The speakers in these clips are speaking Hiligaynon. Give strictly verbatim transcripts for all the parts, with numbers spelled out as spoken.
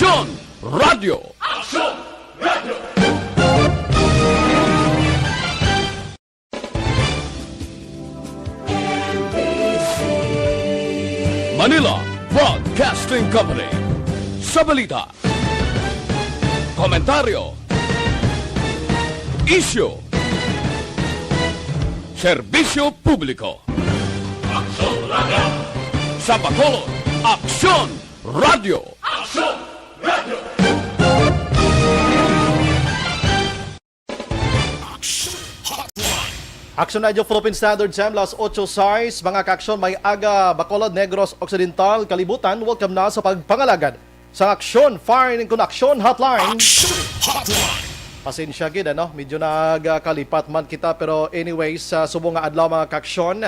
Aksyon Radio. Aksyon Radio. Manila Broadcasting Company. Sa balita, komentaryo, isyu, serbisyo publiko. Aksyon Radio. Sa Bacolod, Aksyon Radio. Aksyon Radio. Aksyon Radio Philippine Standard Time, las otso sais, mga kaaksyon, may aga, Bacolod, Negros Occidental, kalibutan. Welcome na sa pagpangalagad sa Aksyon Fire and Aksyon Hotline. Aksyon Hotline. Pasensya gid, ano? Medyo nagkalipat man kita, pero anyways, sa subong nga adlaw, mga kaaksyon,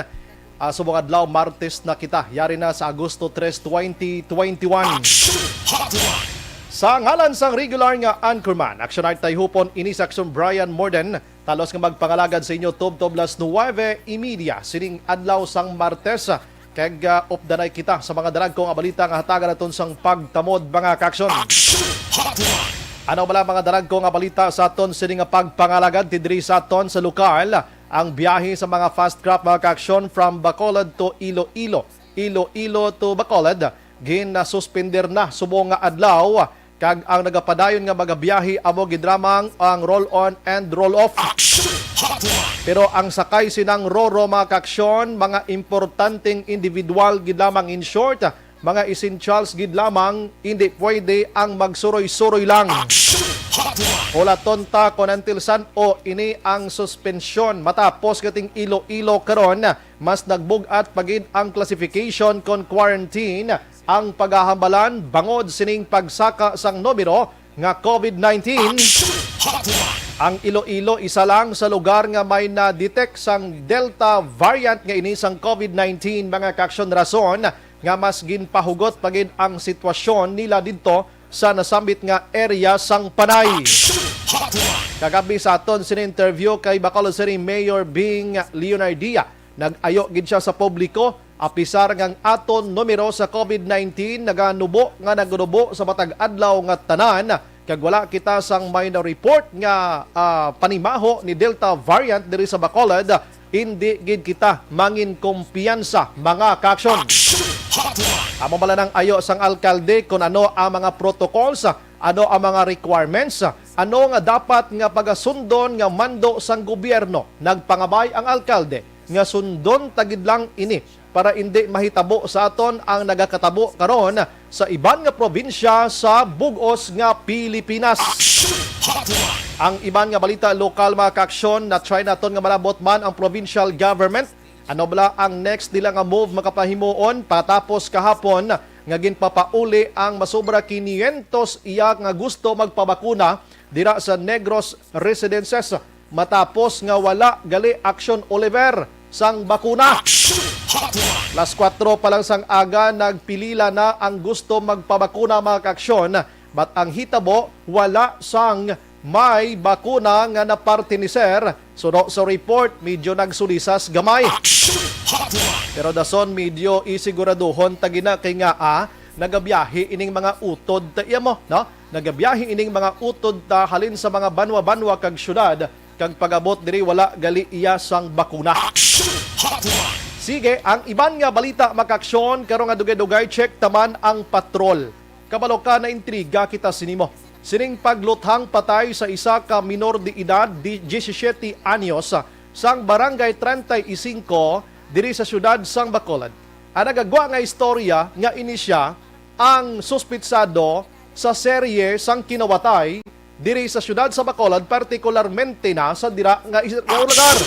ah, subong adlaw, Martes na kita. Yari na sa Agosto tres, twenty twenty-one. Aksyon Hotline. Sa ngalan sang regular nga anchorman, Aksyon Art Tayhupon, ini si Aksyon Brian Morden, talos nga magpangalagad sa inyo tubtob las nuwebe y media sining adlaw sang Martes. Kag, ah, updanay kita sa mga daragko nga balita nga hatagan naton sang pagtamod, mga kaaksyon. Aksyon Hotline. Ano bala mga daragko nga balita sa aton sini nga pagpangalagad diri sa aton sa lokal? Ang biyahe sa mga fast craft, mga kaaksyon, from Bacolod to Iloilo, Iloilo to Bacolod, ginasuspender na subong nga adlaw, kag ang nagapadayon nga magabiyahe amo gid lamang ang roll-on and roll-off. Aksyon Hotline. Pero ang sakay sinang Roro, mga kaaksyon, mga importanteng individual gid lamang, in short, mga essentials gid lamang, hindi pwede ang magsuroy-suroy lang. Aksyon Hotline. Hulaton ta kon until san-o ini ang suspensyon. Matapos kating Iloilo karon, mas nagbug-at pa gid ang classification kon quarantine ang paghahambalan bangod sining pagsaka sang numero nga COVID nineteen. Aksyon Hotline. Ang Iloilo isa lang sa lugar nga may na-detect sang Delta variant nga ini sang COVID nineteen, mga kaaksyon, rason nga mas ginpahugot pa gid ang sitwasyon nila didto sa nasambit nga area sang Panay. Aksyon Hotline. Kagabi sa aton sini interview kay Bacolod City Mayor Bing Leonardia, nag-ayo gid siya sa publiko, apisar nga ang aton numero sa COVID nineteen naganubo nga nagnubo sa matag adlaw nga tanan, kag wala kita sang may na-report nga, ah, panimaho ni Delta variant diri sa Bacolod, hindi gid kita mangin kumpiyansa, mga kaaksyon. Aksyon Hotline. Amo bala nang ayo sang alkalde kon ano ang mga protocols, ano ang mga requirements, ano nga dapat nga pagasundon nga mando sang gobyerno. Nagpangabay ang alkalde nga sundon ta gid lang ini para indi mahitabo sa aton ang nagakatabo karon sa iban nga probinsya sa bug-os nga Pilipinas. Aksyon Hotline. Ang iban nga balita lokal, mga kaaksyon, na-try naton nga malabot man ang provincial government. Ano bala ang next nila nga move makapahimuon patapos kahapon nga ginpapauli ang masobra quinientos iya nga gusto magpabakuna dira sa Negros Residences? Matapos nga wala gali aksyon, Oliver, sang bakuna. Aksyon Hotline. Las kuwatro pa lang sang aga, nagpilila na ang gusto magpabakuna, mga kaaksyon, but ang hitabo, wala sang may bakuna nga napartiniser. Suno sa report, medyo nagsulisas gamay. Aksyon Hotline. Pero dason, medyo isiguraduhon ta gina kay nga, ah, nagabiyahe ining mga utod ta iya mo, no? Nagabiyahe ining mga utod ta halin sa mga banwa-banwa kag syudad, kag pag-abot diri wala gali iya sang bakuna. Aksyon Hotline. Sige, ang iban nga balita, mga kaaksyon, karon nga dugay-dugay, check ta man ang patrol. Kabalo ka, naintriga kita sini mo. Sining pagluthang patay sa isa ka minor de edad, di, diyesisiyete anyos, sang Barangay treinta y cinco diri sa siyudad sang Bacolod. Ang nagagwa nga istorya nga ini sia ang suspitsado sa serye sang kinawatay diri sa siyudad sa Bacolod, partikularmente na sa dira nga is-, nga lugar.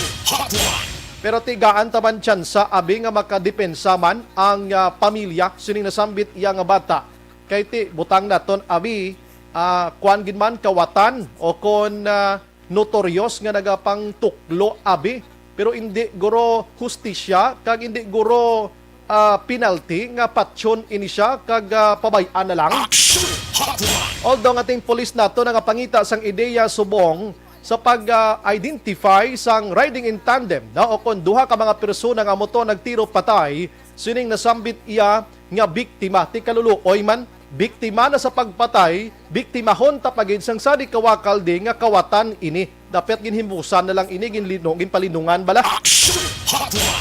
Pero tigaan ta man tsansa, abi, nga makadepensa man ang, ah, pamilya sining nasambit iya nga bata. Kay ti, butang naton, abi, ah, kuan gid man, kawatan o kon, ah, notorious nga nagapangtuklo, abi. Pero indi guro hustisya kag indi guro, ah, penalty nga patyon ini sia kag, ah, pabay-an na lang. Aksyon Hotline. Although ang ating pulis nato nagapangita sang ideya subong sa pag-identify sang riding in tandem, no, o kon duha ka mga persona nga moto nagtiro patay sining nasambit iya nga biktima, ti kaluluoy man. biktima na sa pagpatay, biktimahon ta pa gid sang sadi ka wakal di nga kawatan ini. Dapat ginhimusan na lang ini, ginlino-, ginpalinungan bala.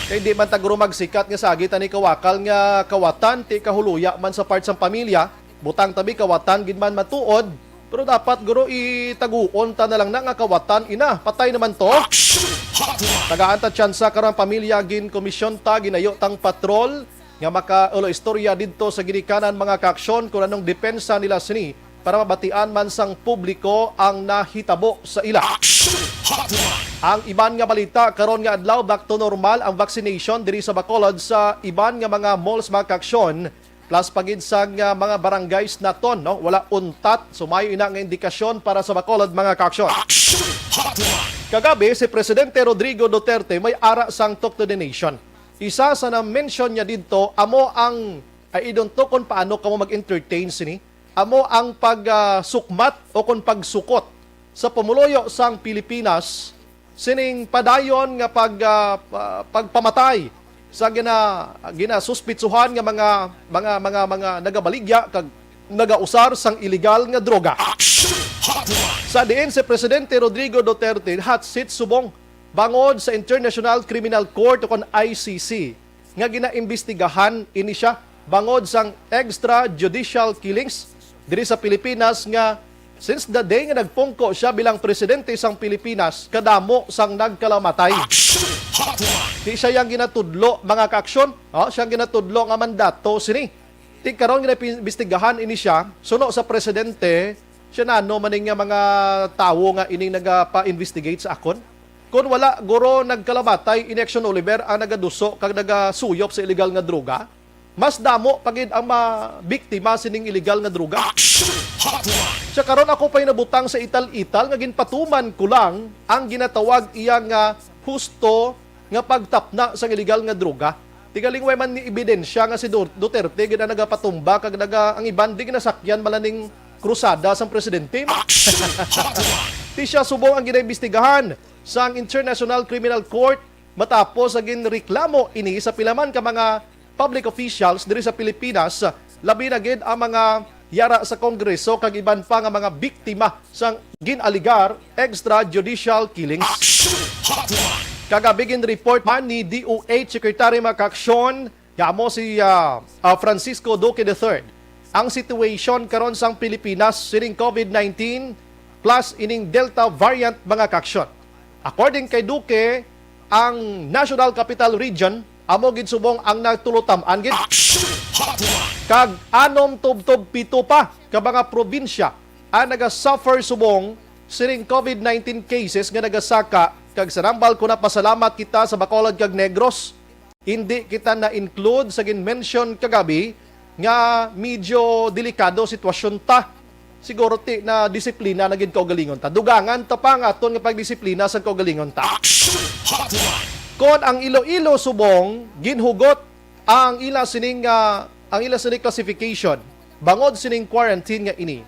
Kay di man ta guro magsikat nga sagi ta ni kawakal nga kawatan, ti kahuluya man sa part sang pamilya, butang tabi kawatan gid man matuod, pero dapat guro itaguon ta na lang na nga kawatan ina, patay naman to. Tagaan ta tsansa karon ang pamilya, ginkomisyon ta, ginayo tang patrol nga maka-, ulo istorya didto sa ginikanan, mga kaaksyon, kung anong depensa nila sini para mabatian man sang publiko ang nahitabo sa ila. Ang iban nga balita karon nga adlaw, back to normal ang vaccination diri sa Bacolod sa iban nga mga malls, mga kaaksyon, plus pa gid sang, ah, mga barangays naton, no? Wala untat, so maayo ina nga indikasyon para sa Bacolod, mga kaaksyon. Kagabi, si Presidente Rodrigo Duterte may ara sang Talk to the Nation. Isa sa na-mention niya didto amo ang, ay, I don't know kung paano kamo mag-entertain sini, amo ang pag, ah, sukmat o kung pagsukot sa pumuluyo sang Pilipinas sining padayon nga pag, ah, pa-, pagpamatay sa gina-, ginasuspitsuhan nga mga, mga, mga, mga nagabaligya kag nagausar sang iligal nga droga. Sa diin si Presidente Rodrigo Duterte hot seat subong bangod sa International Criminal Court o kon I C C nga ginaimbestigahan ini siya bangod sang extrajudicial killings diri sa Pilipinas, nga since the day nga nagpungko siya bilang presidente sang Pilipinas, kadamo sang nagkalamatay. Di siya yang ginatudlo, mga kaaksyon, oh, siya ang ginatudlo nga mandato sini. Ti karon ginaimbestigahan ini siya, suno sa presidente, siya nano man nga mga tawo nga ining nagapa-investigate sa akon? Kon wala guro nagkalamatay, ini Action Oliver ang nagaduso kag nagasuyop sa iligal nga droga, mas damo pa gid ang mabiktima sining iligal nga droga. Sa karon ako pa'y nabutang sa ital-ital nga ginpatuman ko lang ang ginatawag iya nga husto nga pagtapna sang iligal nga droga. Ti galing way man ni ebidensya nga si Du-, Duterte gid ang nagapatumba kag naga-, ang iban di ginasakyan man lang ning krusada sang presidente. Ti siya subong ang ginaimbestigahan sang International Criminal Court matapos sa ginreklamo ini sa pila man ka mga public officials diri sa Pilipinas, labi na gid ang mga yara sa Kongreso kag iban pa nga mga biktima sang gin-alegar extrajudicial killings. Kagabi, gin-report man ni D O H Secretary, mga kaaksyon, nga amo si, ah, ah, Francisco Duque the third, ang situation karon sang Pilipinas sining COVID nineteen plus ining Delta variant, mga kaaksyon. According kay Duque, ang National Capital Region amo gid subong ang nagtulutam-an gid. Kag anom tubtob pito pa ka mga probinsya ang nagasuffer subong sining COVID nineteen cases nga nagasaka, kag sa nambal ko napasalamat kita sa Bacolod kag Negros. Hindi kita na-include sa gin-mention kagabi nga medyo delikado sitwasyon ta. Siguro ti na disiplina na gid kaugalingon ta. Dugangan ta pa ang aton nga pagdisiplina sa kaugalingon ta. Kon ang Iloilo subong ginhugot ang ila sining, ah, ang ila sining classification bangod sining quarantine nga ini.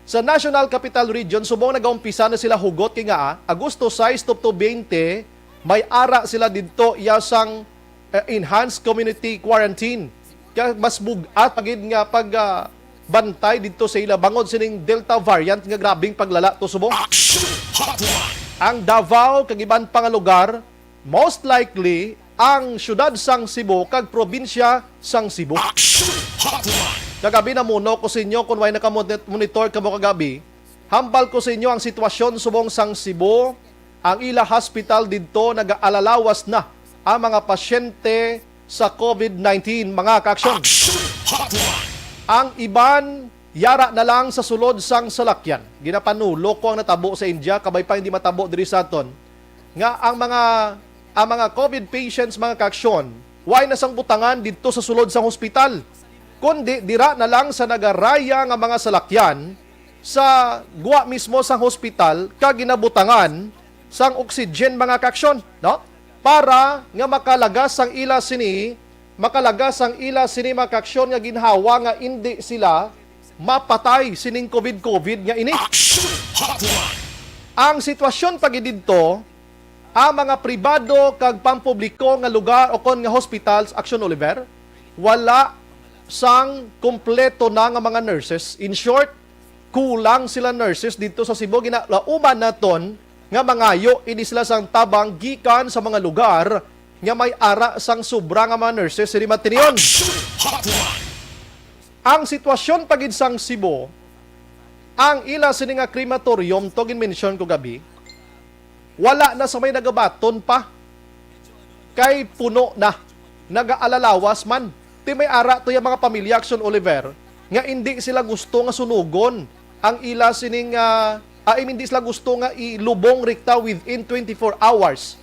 Sa National Capital Region, subong nagaumpisa na sila hugot kay nga, ah, Agosto sais tubtob twenty, may ara sila didto iya sang, eh, enhanced community quarantine. Kaya mas bug-at pa gid nga pag, ah, bantay didto sa ila bangod sining Delta variant nga grabing paglala to subong. Ang Davao kag iban pa nga lugar, most likely ang siyudad sang Cebu kag probinsya sang Cebu. Kagabi namuno ko sa inyo, kung way nakamonitor kamo kagabi, hambal ko sa inyo ang sitwasyon subong sang Cebu. Ang ila hospital didto nagaalalawas na ang mga pasyente sa COVID nineteen, mga kaaksyon. Ang iban yara na lang sa sulod sang salakyan. Ginapanulo ko ang natabo sa India, kabay pa hindi matabo diri sa aton, nga ang mga, ang mga COVID patients, mga kaaksyon, way na sang butangan didto sa sulod sang hospital, kundi dira na lang sa nagaraya nga mga salakyan sa gwa mismo sang hospital kag ginabutangan sang oxygen, mga kaaksyon, no? Para nga makalagas ang ila sini, makalagas ang ila sini, mga kaaksyon, nga ginhawa nga indi sila mapatay sining COVID-COVID nga ini. Ang sitwasyon pa gid didto, ang mga pribado kag pampubliko nga lugar o kon nga hospitals, Action Oliver, wala sang kompleto na nga mga nurses. In short, kulang sila nurses dito sa Cebu. Ginalauman naton nga mangayo ini sila sang tabang gikan sa mga lugar nga may ara sang sobra nga mga nurses sini matinion. Ang sitwasyon pa gid sang Cebu, ang ila sini nga crematorium to gin-mention ko gabi, wala na sa may nagabaton pa. Kay puno na, nagaalalawas man. Ti may ara to yung mga pamilya, Action Oliver, nga hindi sila gusto nga sunugon ang ila sining, ah, ah, hindi sila gusto nga ilubong rikta within twenty-four hours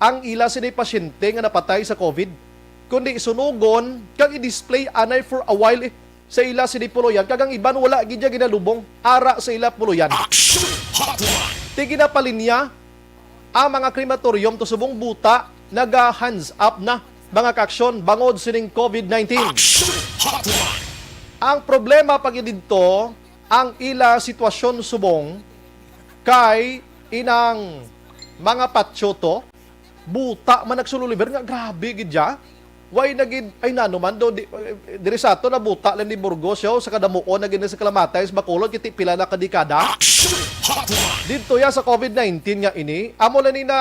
ang ila sini pasyente nga napatay sa COVID, kundi sunugon kag i-display anay for a while, eh, sa ila sini puloyan, kag ang iban wala gid ya ginalubong ara sa ila puloyan. Ti ginapalinya ang mga crematorium to subong buta, naga-hands up na mga kaaksyon bangod sining COVID nineteen. Ang problema pa gid didto, ang ila sitwasyon subong kay inang mga patyo to, buta man, Action Oliver, nga grabe gid ya. Why na gid, ay, nano man do, di, diri sa ato na buta lang ni Burgos, yo, sa kadamuon na gid sa Kalamatayan, sa Bacolod, kiti pila na ka dekada. Didto ya sa COVID nineteen nga ini, amo na ni na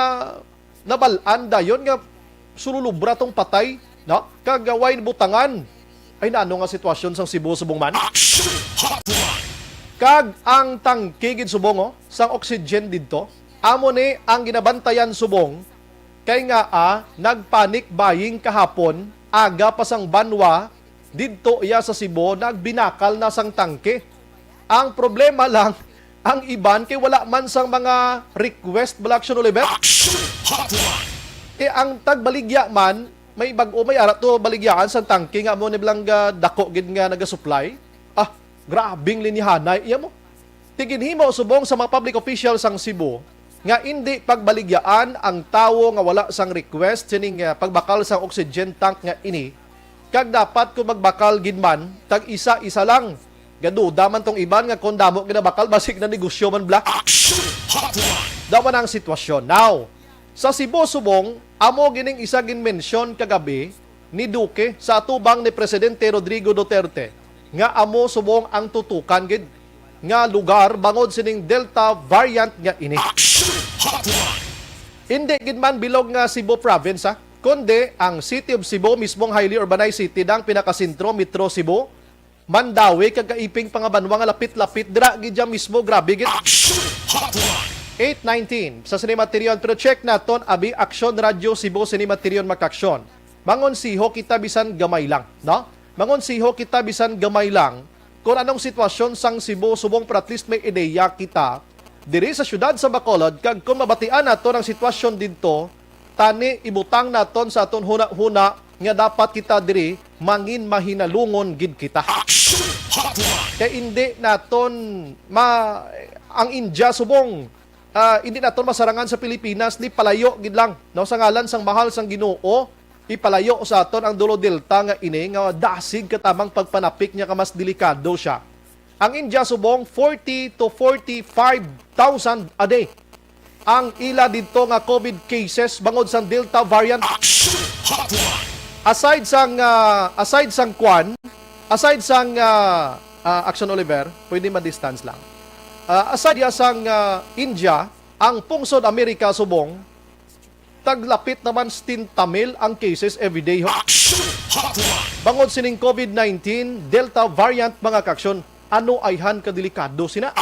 nabal-an dayon nga sululubra tong patay, no? Kag, uh, wine butangan. Ay, nano nga sitwasyon sang Cebu subong man? Kag ang tangke gid subong, oh, sang oxygen didto, amo ni ang ginabantayan subong, kay nga, ah, nag-panic buying kahapon, aga pa sang banwa, didto iya sa Cebu, nagbinakal na sang tangke. Ang problema lang, ang iban kay wala man sang mga request bala, Action Oliver. Eh, ang tagbaligya man, may bag-o, may ara to baligyaan sang tangke nga mo ni Blanca dako gid nga nagasupply. Ah, grabing linihanay iya mo. Ti ginhimo subong sa mga public official sang Cebu nga indi pagbaligyaan ang tawo nga wala sang request sining, ah, pagbakal sang oxygen tank nga ini, kag dapat kung magbakal gid man, tag isa-isa lang. Gaduda man tong iban nga kon damo ginabakal, basig na negosyo man bla. Daw man ang sitwasyon. Now, sa Cebu subong, amo gining isa ginmensyon kagabi ni Duque sa atubang ni Presidente Rodrigo Duterte nga amo subong ang tutukan gid nga lugar bangod sining Delta variant nga ini. Hindi gid man bilog nga Cebu province, ha, kundi ang City of Cebu, mismong highly urbanized city, dang pinakasentro, Metro Cebu, Mandaue kag kaiping pa nga banwa nga lapit-lapit dira gid dya mismo, grabe gid. Eight nineteen sa Cinematerion, pero check naton abi Aksyon Radyo Cebu Cinematerion makaaksyon. Mangonsiho kita bisan gamay lang, no? Mangonsiho kita bisan gamay lang kung anong sitwasyon sang Cebu subong, para at least may ideya kita diri sa siyudad sa Bacolod, kag kung mabatian naton ang sitwasyon didto, tani ibutang naton sa aton hunahuna nga dapat kita diri mangin mahinalungon gid kita. Kay indi naton ma-, ang India subong, ah, indi naton masarangan sa Pilipinas ni palayo gid lang, no, sa ngalan sang mahal sang Ginoo, ipalayo sa aton ang dulo Delta nga ini nga dasig katamang pagpanapik niya ka mas delikado siya. Ang India subong, forty to forty-five thousand a day ang ila didto nga COVID cases bangod sang Delta variant. Aside sang, ah, aside sang kwan, aside sang, ah, ah, Action Oliver, pwede ma-distance lang. Ah, aside ya sang, ah, India, ang pungsod Amerika subong, taglapit naman setenta mil ang cases everyday, ho. Bangod sining COVID nineteen Delta variant, mga kaaksyon, ano ayhan kadelikado sina?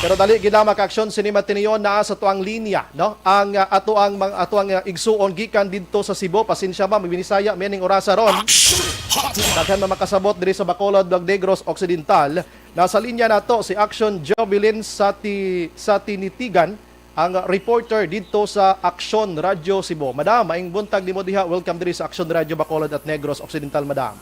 Pero dali gid lang, mga kaaksyon, sini matiniyon na sa tuang linya, no? Ang, ah, ato ang mga, ato ang, ah, igsuon gikan didto sa Cebu. Pasensya ba, Binisaya, mening orasa ron. Daghan man makasabot diri sa Bacolod, Negros Occidental. Nasa linya nato si Action Jovelyn Sati-, Satinitigan, ang reporter didto sa Aksyon Radyo Cebu. Madam, maayong buntag nimo diha. Welcome diri sa Aksyon Radyo Bacolod at Negros Occidental, madam.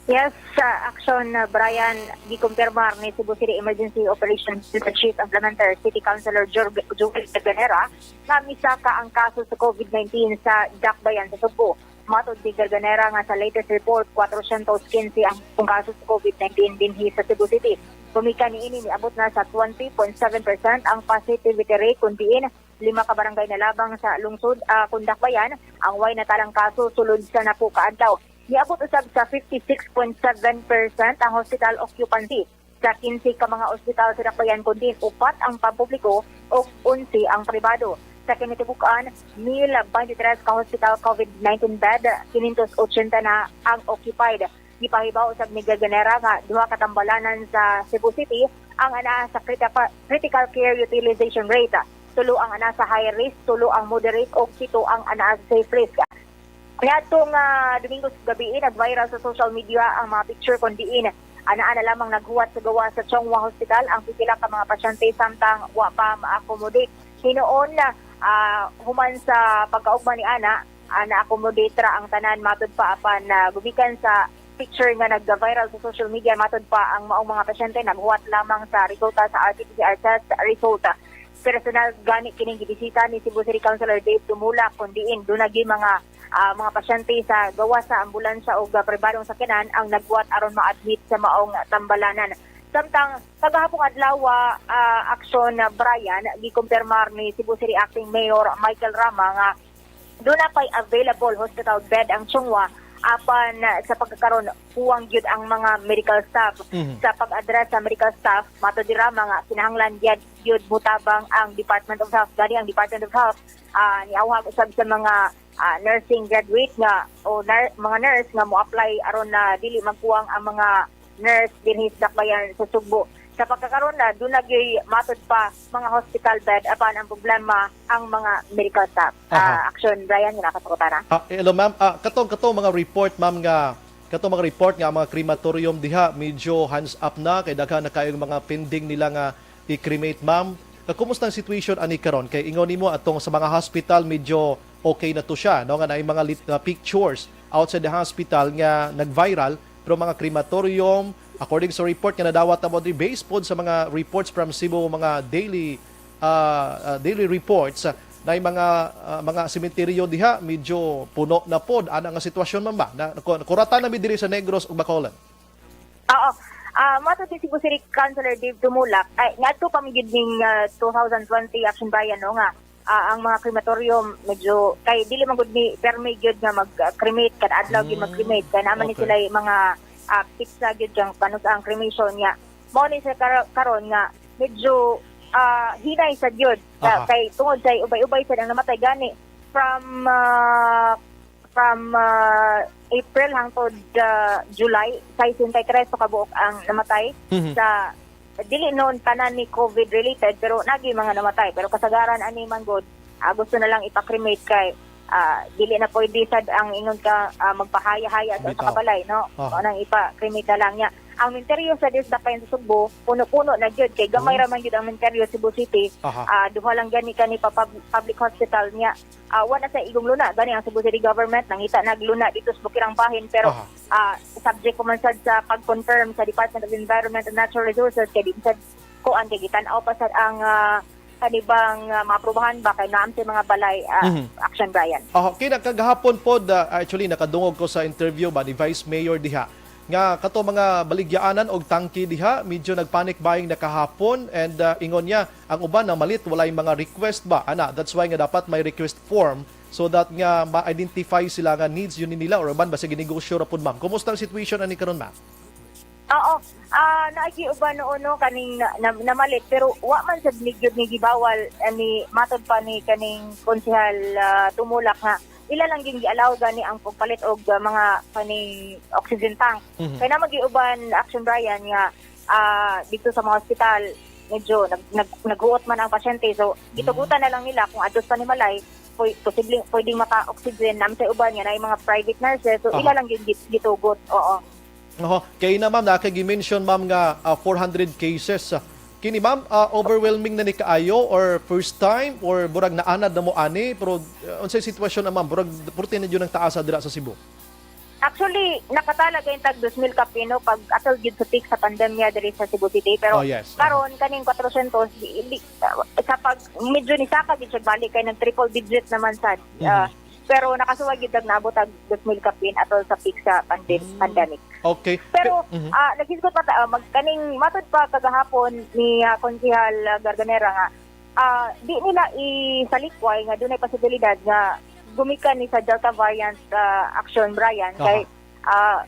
Yes, sa Aksyon, uh, Brian, gikumpirmar ni Cebu City Emergency Operations Unit Chief Implementer City Councilor Jor-, Joel Verganera nga misaka ang kaso sa COVID nineteen sa Dakbayan sa Sugbo. Matod ni Verganera nga sa latest report, kwatrosyentos kinse ang kaso sa COVID nineteen dinhi sa Cebu City. Gumikan niini, niabot na sa twenty point seven percent ang positivity rate, kun diin lima ka barangay na labang sa lungsod, ah, kun Dakbayan ang way natalang kaso sulod sa napo ka adlaw. Niabot usab sa fifty-six point seven percent ang hospital occupancy sa quince ka mga ospital sa dakbayan, kun diin upat ang pampubliko ug onse ang pribado. Sa kinatibuk-an, mil twenty-three ka hospital COVID nineteen bed, quinientos ochenta na ang occupied. Gipahibaw usab ni Garganera nga duha ka tambalanan sa Cebu City ang anaa sa critical, critical care utilization rate. Tulo ang anaa sa high risk, tulo ang moderate, ug pito ang anaa sa safe risk. Niadtong, ah, Domingo sa gabi, nag-viral sa social media ang mga picture kon diin anaa na lamang naghuwat sa gawas sa Chong Hua Hospital ang pipila ka mga pasyente samtang wa pa ma-accommodate. Hinuon, ah, human sa pagkaugma ni ana, ah, na-accommodate ra ang tanan, matod pa, apan, ah, gumikan sa picture nga nag-viral sa social media, matod pa, ang maong mga pasyente naghuwat lamang sa resulta sa R T P C R test result. Personal gani kining gibisita ni Cebu City Councilor Dave Dumulak, kun diin duna gyud mga, ah, mga pasyente sa gawas sa ambulansya ug, ah, pribadong sakyanan ang naghuwat aron ma-admit sa maong tambalanan. Samtang kagahapong adlaw, ah, aksyon, ah, Brian, gikumpirmar ni Cebu City Acting Mayor Michael Rama nga duna pa'y available hospital bed ang Chong Hua, apan, ah, sa pagkakaron, kuwang gyud ang mga medical staff. Mhm. Sa pag-address sa medical staff, matod ni Rama nga kinahanglan gyud, gyud mutabang ang Department of Health. Gani ang Department of Health, ah, niawhag usab sa mga, ah, nursing graduate nga o nar-, mga nurse nga mo-apply aron na dili magkuwang ang mga nurse dinhi sa dakbayan sa Sugbo. Sa pagkakaron na, duna gyud matod pa mga hospital bed, apan ang problema ang mga medical staff. Aha. Ah, aksyon, Brian, nga nakatakutan na. Ah, hello, ma'am. Ah, katong, katong mga report, ma'am, nga katong mga report nga ang mga crematorium diha medyo hands up na, kay daghan na kaayong mga pending nila nga i-cremate, ma'am. Ah, kumusta ang situation ani karon? Kay ingon nimo atong sa mga hospital medyo okay na to siya, no, nga naay mga lit-, ah, pictures outside the hospital nga nag-viral, pero mga crematorium, according sa report nga nadawat namo diri, based pod sa mga reports from Cebu, mga daily, ah, ah, daily reports, ah, naay mga, ah, mga sementeryo diha medyo puno na pod. Ana nga sitwasyon, ma'am, ba? Na, naku-, nakuratan na mi diri sa Negros ug Bacolod. Oo. Ah, matod ni Cebu City Councilor Dave Dumulak, ay, ngadto pa man gyud ning, ah, two thousand twenty Action Brian, no, nga, ah, ang mga crematorium medyo, kay dili man gud ni permi gyud nga mag-cremate, kada adlaw gyud Mm, mag-cremate, kay naa man ni okay. Sila'y mga, ah, pizza gyud kang panus-, ang cremation niya. Mao ni sa kar-, karon nga medyo, ah, hinay sa gyud. Sa, Aha. Kay tungod sa ubay-ubay sad ang namatay gani from, ah, from, ah, April hangtod, ah, July, sesenta y tres to ka buok ang namatay Mhm. sa dili noon tanan ni COVID related, pero nagi mga namatay. Pero kasagaran ani man gud, ah, gusto na lang ipa-cremate kay, ah, dili na pwede sad ang ingon ka, ah, magpahaya-haya sa Bitaw. Sa kabalay, no? Aha. Mao nang ipa-cremate na lang niya. Ang menteryo sa Disdapayan sa Sugbo, puno-puno na gyud kay gamay Oh. ra man gyud ang menteryo sa Cebu City. Aha. Ah, duha lang gani kani pa pub-, public hospital niya. Ah, wala sa igong luna gani ang Cebu City government, nangita nagluna dito sa bukirang bahin, pero Aha. ah, subject pa man sad sa pag-confirm sa Department of Environment and Natural Resources, kay di sad kuan, kay gitan-aw pa sad ang, ah, kanibang, ah, maaprubahan ba kay naam sa mga balay, ah, Mhm. Action Brian. Oh, kay nakagahapon pod, ah, actually, nakadungog ko sa interview ba ni Vice Mayor diha nga kato mga baligyaanan og tangke diha, medyo nagpanic buying na kahapon, and, ah, ingon niya, ang uban namalit, walay mga request ba? Ana, that's why nga dapat may request form so that nga ma-identify sila nga needs yun nila or uban ba, sige, negosyo ra pud, ma'am. Kumusta ang situation ani karon, ma'am? Oo. Ah, naagi uban noon, no, kaning na, na, namalit, pero wa man sad ni gyud ni gibawal, ani, matod pa ni kaning Konsehal, ah, Tumulak nga ila lang gyud gi-allow gani ang pagpalit og, ah, mga kaning oxygen tank. Mhm. Kay na magi uban, Action Brian, nga, ah, dito sa mga ospital, medyo nag, nag, naghuot man ang pasyente. So, gitugutan Mm. na lang nila kung adto sa panimalay, pwe-, posibleng pwedeng maka-oxygen. Naam sa uban nga naay mga private nurses. So, Aha. Ila lang gyud git-, gitugot. Oo. Oho. Kay na, ma'am, na kay gi-mention, ma'am, nga, ah, four hundred cases. Ah, kini, ma'am, ah, overwhelming na ni kaayo or first time or murag naanad na mo ani? Pero, ah, unsay sitwasyon na, ma'am? Murag purti na gyud ang taas, ah, dira sa Cebu. Actually, nakatala gani tag dos mil kapin, no, pag atol gyud sa peak sa pandemya diri sa Cebu City. Pero Oh, yes. Karon, kaning kwatrosyentos, di, di, ah, sa pag, medyo nisaka gyud siya balik kay nag triple digit naman sad. Mhm. Ah, pero nakasuway gyud nag naabot tag dos mil kapin atol sa peak sa pande-, Mm. pandemic. Okay. Pero, Pe-, mhm. Ah, naghisgot pa ta, ah, mag-, kaning matod pa kagahapon ni, ah, Konsehal, ah, Garganera nga, ah, di nila isalikway nga dunay posibilidad nga gumikan ni sa Delta variant, ah, Action Brian, kay, Aha. Ah,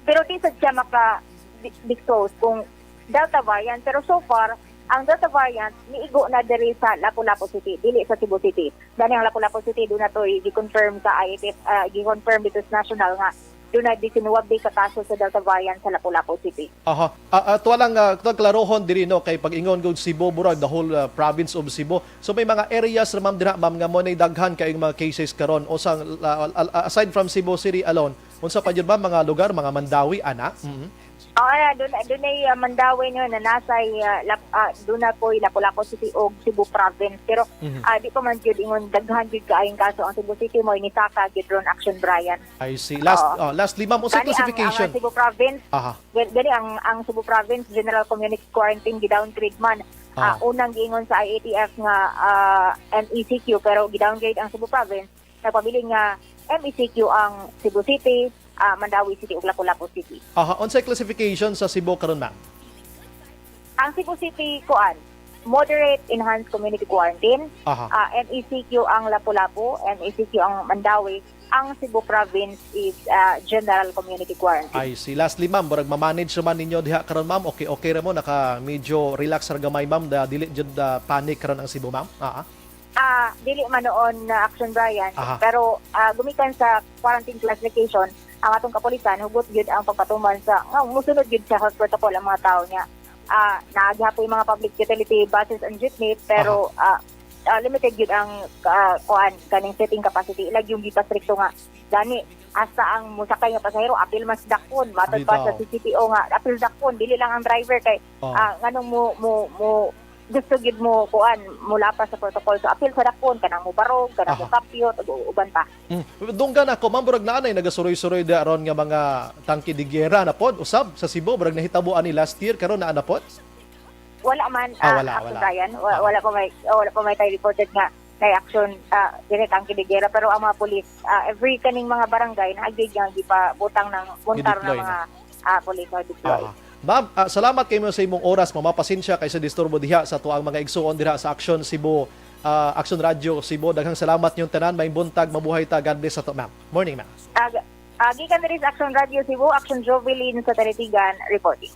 pero di sad siya maka-disclose kung Delta variant. Pero so far, ang Delta variant niigo na diri sa Lapu-Lapu City, dili sa Cebu City. Gani ang Lapu-Lapu City, doon na to i-confirm sa I F F, ah, i-confirm dito sa national nga doon na diecinuebe ka kaso sa Delta variant sa Lapu-Lapu City. Aha. Ah, ah, tuwa lang, ah, tuwa klarohon diri, no, kay pag-ingon gud Cebu, murag the whole, ah, province of Cebu. So may mga areas ra, ma'am, dira, ma'am, nga mo nay daghan kay mga cases karon. O sa, ah, ah, aside from Cebu City alone, unsa pa jud, ma'am, mga lugar, mga Mandaue, ana? Mhm. Oo, ah, doon, doon ay, ah, Mandaue, no, Nanasay, ah, Lap-, ah, doon na po, Lapu-Lapu City og Cebu Province. Pero, Mhm. ah, di pa man jud ingon daghan jud kaayong kaso ang Cebu City, mo inisaka gid ron, Action Brian. I see. Last, Oo. Oh, lastly, ma'am, unsay Gani ang, ang, classification? Ang Cebu Province, Aha. Well, gani ang, ang Cebu Province General Community Quarantine gi-downgrade man. Ah, Ah. Unang giingon sa I A T F nga, ah, M E C Q, pero gi-downgrade ang Cebu Province. Nagpabilin nga M E C Q ang Cebu City, ah, Mandaue City, ug Lapu-Lapu City. Aha, unsay classification sa Cebu karon, ma'am? Ang Cebu City, kuan, moderate enhanced community quarantine. Aha. Ah, M E C Q ang Lapu-Lapu, M E C Q ang Mandaue. Ang Cebu Province is, ah, general community quarantine. I see. Lastly, ma'am, murag ma-manage naman ninyo diha karon, ma'am. Okay, okay ra mo, naka medyo relax ra gamay, ma'am. Da, dili jud, ah, panic karon ang Cebu, ma'am. Ah. Ah, dili man noon na, Action Brian, Aha. pero, ah, gumikan sa quarantine classification, ang atong kapulisan hugot gyud ang pagpatuman sa, nga musunod gyud sa health protocol ang mga tao niya. Ah, naagiha po yung mga public utility buses and jeepney, pero, ah, ah, limited gyud ang, ah, kuan, kaning seating capacity. Ilag yung gipastrikto nga gani, hasta ang musakay nga pasahero, apil mas dakpon. Matod pa sa Bitaw. C C T O nga, apil dakpon, dili lang ang driver kay, Oh. ah, nganong mo, mo, mo, gusto gid mo, kuan, mulapas sa protocol. So, apil sa dakpon, kanang mo barog, kanang mo Aha. kapyot, ug uban pa. Mm. Dunggan ako, ma'am, murag naa nay nagasuroy-suroy di aron nga mga tangke de guerra na pod, usab sa Cebu, murag nahitabo ani last year, karon naa na pod? Wala man, Ah, ah, wala, Action wala. Brian. Wa-, Ah. wala pa may, wala pa may tayo reported nga may action, ah, dili tangke de guerra. Pero ang mga pulis, ah, every kaning mga barangay, naagdig nga gipabutang ng montar Gideploy na mga, na. ah, pulis o deploy. Aha. Ma'am, ah, salamat kayo sa imong oras. Mamapasensya kay sa disturbo diha sa tuang mga igsuon diha sa Action Cebu, ah, Action Radio Cebu. Daghang salamat niyong tanan. May buntag, mabuhay ta. God bless sa to, ma'am. Morning, ma'am. Ah, g-, ah, gikan diri sa Action Radio Cebu, Action Jovelyn sa Taritigan, reporting.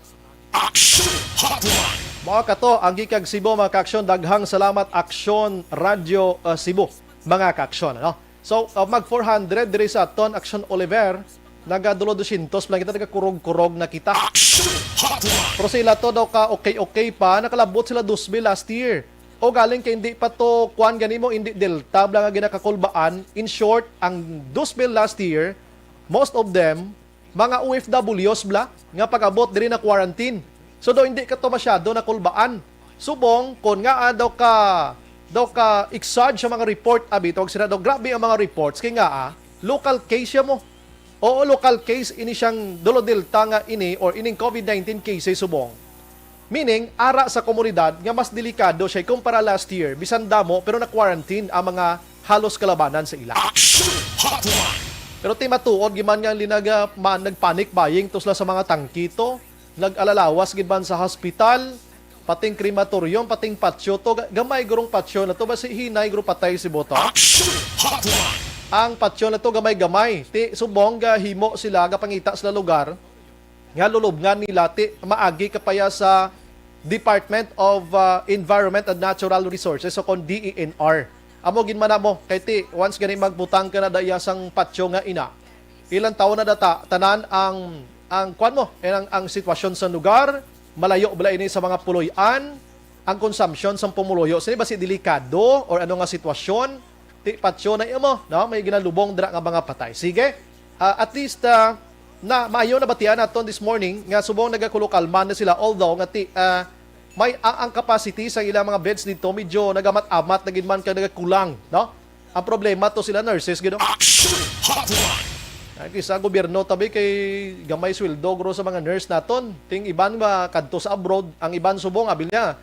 Action Hotline. Mga kato, ang gikag Cebu, mga ka-aksyon, daghang salamat, Action Radio, uh, Cebu, mga ka-aksyon, ano? So, uh, mag four hundred diri sa aton, Action Oliver, nagadulo dosyentos lang kita, nagakurog-kurog na kita. Action Hotline. Pero sila to daw ka okay-okay pa, nakalabot sila dos mil last year. O galing kay hindi pa to, kuan gani mo, hindi Delta, bala nga ginakakulbaan. In short, ang dos mil last year, most of them, mga O F Ws bala nga pag-abot diri na quarantine. So, daw hindi ka to masyado nakulbaan. Subong, kon nga, ah, daw ka, daw ka exage sa mga report, abi, tawag sila daw, grabe ang mga reports. Kay nga, ah, local case siya mo. Oo, local case ini siyang Dolo Delta nga ini or ining COVID nineteen cases subong. Meaning, ara sa komunidad nga mas delikado siya kumpara last year, bisan damo, pero na-quarantine ang mga halos kalabanan sa ila. Action Hotline. Pero ti matuod, giman nga linaga, ma-, nag-panic buying to sila sa mga tangki to. Nag-alalawas gid man sa hospital, pating crematorium, pating patio to. Ga-, gamay gurong patio na to. Basi hinay guro patay si Boto. Action Hotline. Ang patio na to gamay-gamay. Ti subong gahimo sila, gapangita sila lugar nga lulubngan nila, ti maagi ka pa ya sa Department of, uh, Environment and Natural Resources, so kon D E N R. Amo gid man namo, kay ti, once gani magbutang ka na daya sang patio nga ina, ilang taon na data, tanan ang, ang kwan mo, eh, ang, ang sitwasyon sa lugar, malayo bala ini sa mga puloy-an, ang consumption sa pumuluyo, sini ba si delikado or ano nga sitwasyon? Ti patyo na imo, no? May ginalubong dira nga mga patay. Sige. Ah, at least, ah, na maayo na batian naton this morning nga subong nagakulukalman na sila, although nga ti, ah, may, ah, ang capacity sa ilang mga beds dito medyo nagamat-amat na gid man kag nagakulang, no? Ang problema to sila nurses gid, no? Action Hotline. Ay, kisa gobyerno tabi kay gamay sweldo guro sa mga nurse naton. Ting iban ba kadto sa abroad, ang iban subong abil niya,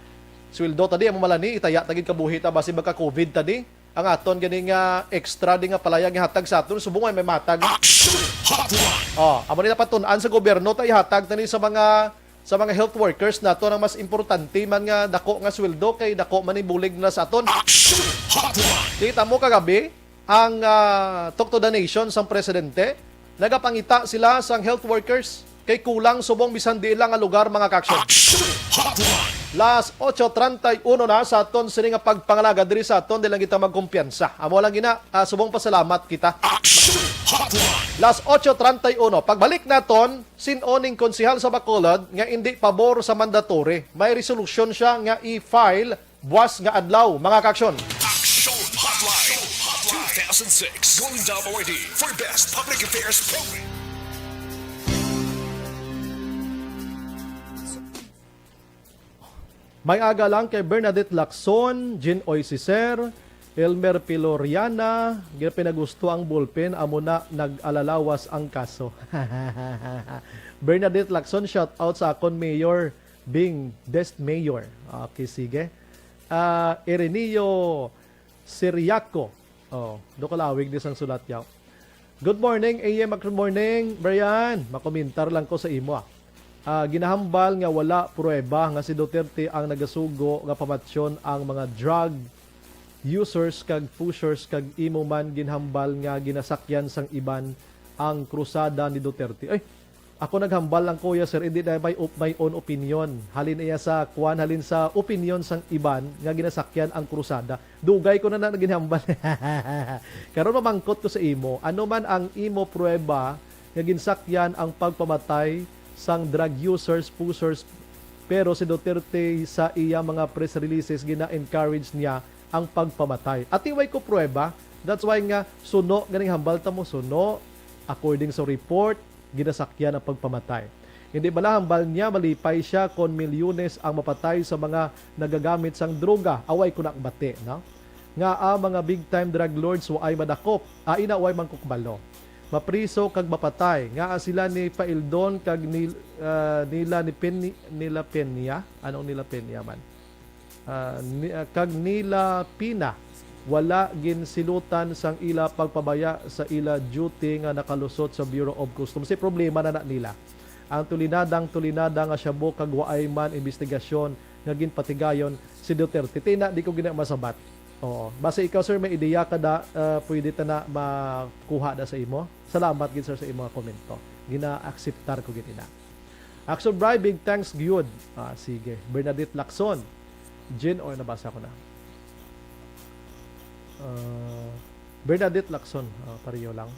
sweldo tadi amo malani, itaya ta gid kabuhi ta basi magka-covid tadi. Ang aton gani nga extra di nga palaya gihatag sa aton, subong ay may matag. Action Hotline. Oh, amo nila patun-an sa gobyerno ta ihatag tani sa mga, sa mga health workers nato ang mas importante man nga dako nga sweldo kay dako man ang bulig nila sa aton. Action Hotline. Kita mo kagabi ang, ah, Talk to the Nation sang presidente. Nagapangita sila sang health workers kay kulang subong bisan diin lang nga lugar, mga ka-action. Action Hotline. Las ocho treinta y uno na sa aton sini nga pagpangalaga diri sa aton, di lang kita magkumpiyansa. Amo lang gina, ah, subong pasalamat kita. Action Hotline. Las ocho treinta y uno. Pagbalik naton, sin-o ning konsehal sa Bacolod nga indi pabor sa mandatory? May resolusyon siya nga i-file buwas nga adlaw, mga ka-action. Action Hotline two thousand six. Golden Dome Awardee for Best Public Affairs Program. May aga lang kay Bernadette Lacson, Jean Oy Cicer, Elmer Piloriana, gipinagusto ang ballpen, amo na nag-alalawas ang kaso. Bernadette Lacson, shout out sa akon mayor, Bing, best mayor. Okay, sige. Ah, Ireneo Siriaco. Oh, do kalawig di sang sulat yaw. Good morning, A M. Good morning, Brian. Makomentar lang ko sa imo, ah. Ah, ginahambal nga wala pruweba nga si Duterte ang nagasugo nga pamatyon ang mga drug users kag pushers, kag imo man ginhambal nga ginasakyan sang iban ang krusada ni Duterte. Ay, ako naghambal lang, kuya, sir, hindi na may op-, my own opinion. Halin iya sa kwan, halin sa opinion sang iban nga ginasakyan ang krusada. Dugay ko na na ginhambal. Karon mamangkot ko sa imo, ano man ang imo pruweba nga ginsakyan ang pagpamatay sang drug users, pushers, pero si Duterte sa iya mga press releases gina-encourage niya ang pagpamatay. Ati way ko pruweba, that's why nga suno ganing hambal ta mo, suno, according sa report, ginasakyan ang pagpamatay. Hindi bala hambal niya, malipay siya kon milyones ang mapatay sa mga nagagamit sang droga, away ko nakbati, no? Nga ang mga big time drug lords waay madakop, ay na way mangkukbalo. Mapriso kag mapatay, nga sila ni Paildon kag ni, ah, nila ni Pen-, nila Peña, anong nila Peña man? Ah, ni, ah, kag nila Pina, wala ginsilutan sang ila pagpabaya sa ila duty nga nakalusot sa Bureau of Customs. Si problema na na nila. Ang tulinadang tulinada nga shabu kag waay man imbestigasyon nga ginpatigayon si Duterte. Tina, di ko gina masabat. Oo. Basta ikaw, sir, may ideya ka da, ah, pwede ta na makuha da sa imo. Salamat gid, sir, sa imo nga komento. Gina-akseptar ko gid ina. Action Bri, big thanks gyud. Ah, sige. Bernadette Lacson. Jean, o, nabasa ko na. Ah, Bernadette Lacson, ah, pareho lang.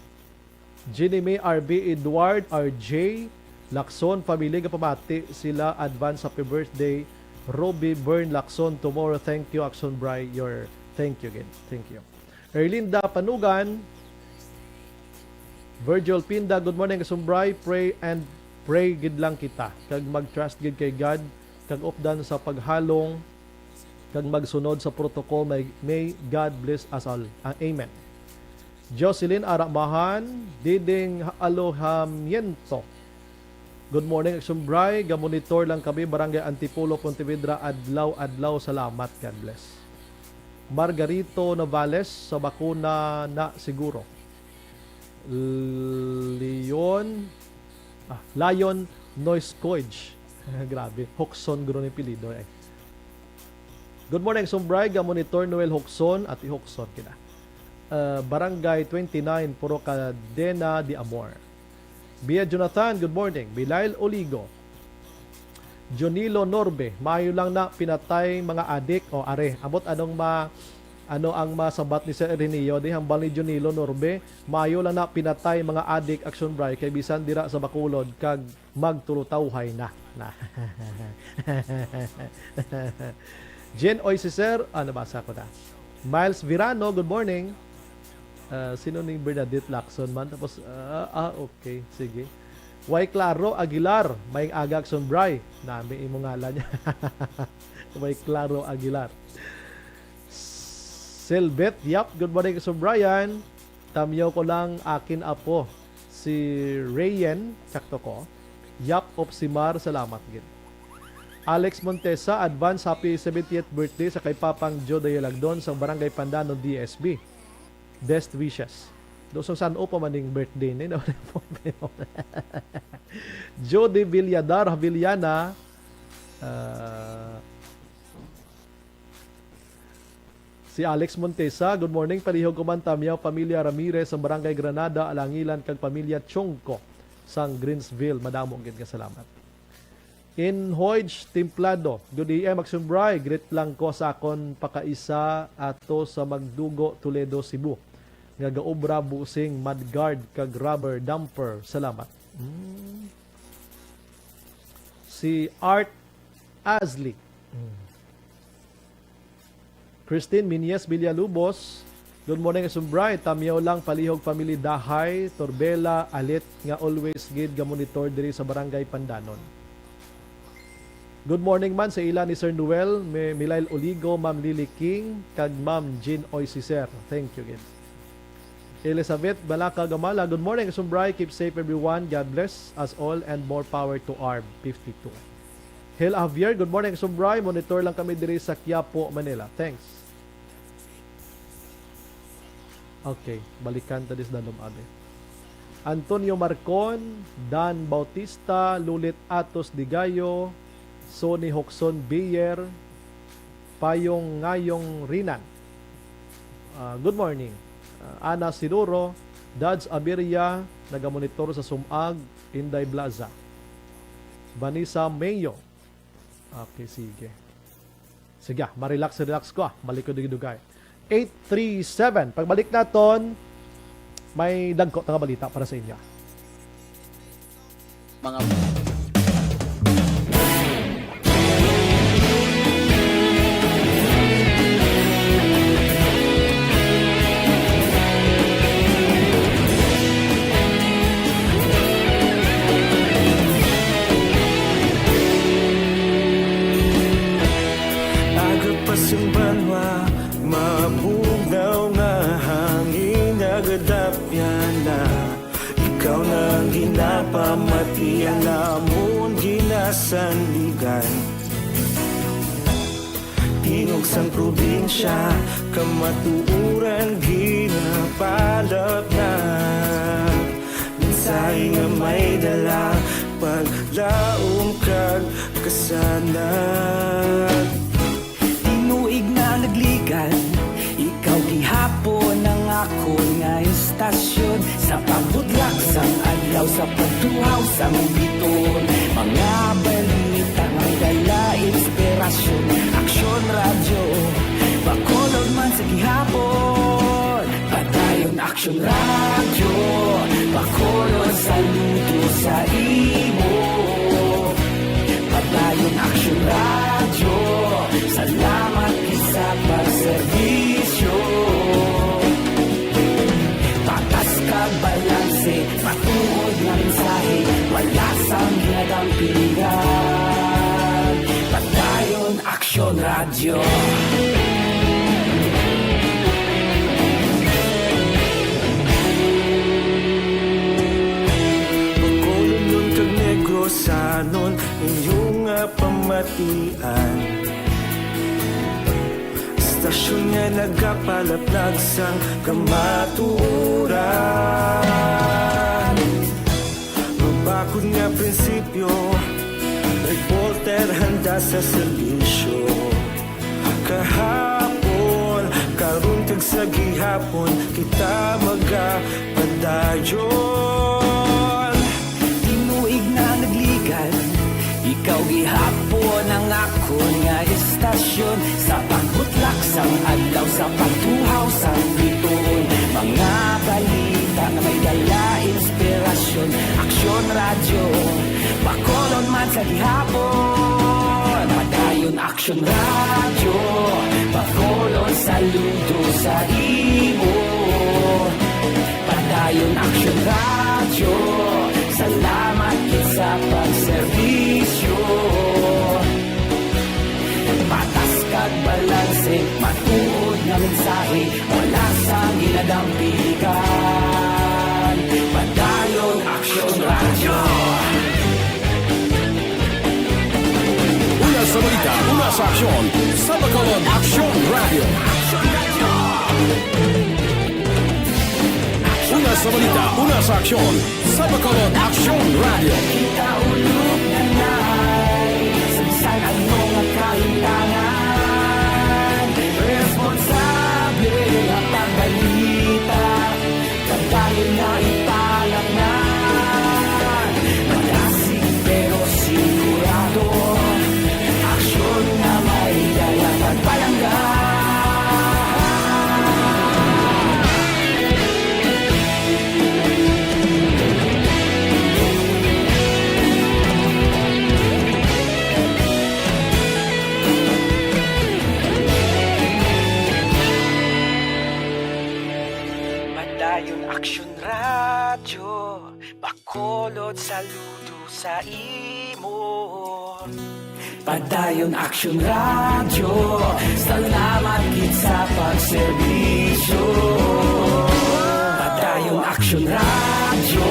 Jenny May, R B, Edward, R J, Lacson family, gapamati sila advance happy birthday, Robbie Byrne Lacson, tomorrow. Thank you, Action Bri, your thank you again. Thank you. Erlinda Panugan, Virgil Pinda, good morning, Action Bri. Pray and pray gid lang kita, kag mag-trust gid kay God, kag updan sa paghalong, kag magsunod sa protocol. May, may God bless us all. Ah, amen. Jocelyn Aramahan, Diding Alojamiento. Good morning, Action Bri. Gamonitor lang kami, Barangay Antipolo, Pontevedra, adlaw-adlaw. Salamat. God bless. Margarito Novales, sa bakuna na siguro. Leon, ah, Lion Noiscoige. Grabe, Hoxon guro ni pilido, eh. Good morning, Action Bri. Gamonitor Noel Hoxon, Ate Hoxon, kina. Ah, Barangay twenty-nine, Puro Cadena de Amor. Bia Jonathan, good morning. Bilail Oligo. Jonilo Norbe, maayo lang na pinatay mga adik. O, are, ambot anong ma-, ano ang masabat ni Sir Ireneo? Di hambal ni Jonilo Norbe, maayo lang na pinatay mga adik, Action Bri, kay bisan dira sa Bacolod kag magtulutawhay na. Na. Jen Oy si Sir, ah, nabasa ko na. Miles Virano, good morning. Ah, sino ning Bernadette Lacson man? Tapos, ah, ah, okay, sige. Way Claro Aguilar, may aga, Action Bri. Nami imo ngalan niya. Way Claro Aguilar. Selbet, yap, good morning, Action Brian. Tamyaw ko lang akin apo, si Rayen, sakto ko. Yap of Simar, salamat gid. Alex Montesa, advance happy seventieth birthday sa kay Papang Joe Dayalagdon sa Barangay Pandanon, D S B. Best wishes. Do sa san-o pa man ning birthday ni, no? Jody Villadar Havillana, ah, Si Alex Montesa, "Good morning, palihog ko man Tamiao, pamilya Ramirez sa Barangay Granada, Alangilan, kag pamilya Chongco sang Greensville. Madamo gid nga salamat." In Hoyge Templado, "Good A M, Action Bri. Greet lang ko sa akon pakaisa ato sa Magdugo, Toledo, Cebu, nga gaobra busing mud guard kag rubber dumper. Salamat." Mm. Si Art Asli. Mm. Christine Minyes Villalubos, "Good morning, Action Bri. Tamiao lang, palihog family Dahay, Torbela, Alit, nga always gid ga-monitor diri sa Barangay Pandanon." Good morning man sa ila ni Sir Noel, Mi-, Milail Oligo, Ma'am Lily King, kag Ma'am Jean Oisicer. Thank you gid. Elizabeth Balaca Gamala, "Good morning, Action Bri. Keep safe, everyone. God bless us all and more power to ARB fifty-two." Hel Javier, "Good morning, Action Bri. Monitor lang kami diri sa Quiapo, Manila. Thanks." Okay, balikan ta dis dalom, abi. Antonio Marcon, Dan Bautista, Lulit Atos Digayo, Sonny Hoxon Biyer, Payong Ngayong Rinan. Ah, good morning. Ah, Ana Siluro, Dads Abiria, nagamonitor sa Sumag, Inday Blaza. Vanessa Mayo. Okay, sige. Sige, ah, ma-relax, relax ko, ah. Balik ko dugay-dugay. Eight three seven. Pagbalik naton, may dagko ta nga balita para sa inyo. Mga Aga pa sang banwa, mabugnaw nga hangin nagadapyan na. Ikaw na ang ginapamati, ang amon ginasandigan. Tingog sang probinsya, kamatuoran ginapalapnag. Mensahe nga may dala, paglaom kag kasanag. Tinuig na nagligan, ikaw gihapon ang akon nga istasyon. Sa pagbutlak sang adlaw, sa pagtuhaw sang biton, mga balita may dala inspirasyon. Aksyon Radyo, Bacolod man sa gihapon. Padayon Aksyon Radyo, Bacolod, saludo sa imo. Padayon Aksyon Radyo, salamat gid sa pagserbisyo. Patas kag balanse, matuod nga mensahe, wala sang ginadampigan. Padayon Aksyon Radyo. Bacolodnon kag Negrosanon, inyo nga pamatian. Istasyon nga nagapalaplag sang kamatuoran. Mabakod nga prinsipyo, reporter handa sa serbisyo. Kahapon, karon kag sa gihapon, kita magapadayon. Tinuig na nagligan, ikaw gihapon ang akon nga istasyon. Sa pagbutlak sang adlaw, sa pagtuhaw sang bituon, mga balita nga may dala inspirasyon. Aksyon Radyo, Bacolod man sa gihapon. Padayon Aksyon Radyo, Bacolod, saludo sa imo. Padayon Aksyon Radyo, salamat gid sa pagserbisyo. Patas kag balanse, matuod nga mensahe, wala sang ginadampigan. Padayon Aksyon Radyo. Una sa balita, una sa aksyon, sa Bacolod Aksyon Radyo. Una sa balita, una sa aksyon, sa Bacolod Aksyon Radyo. Kita ulog na nai, sa bisan ano nga kahimtangan, responsable Saludo sa imo. Padayon Aksyon Radyo, salamat gid sa pagserbisyo. Padayon Aksyon Radyo,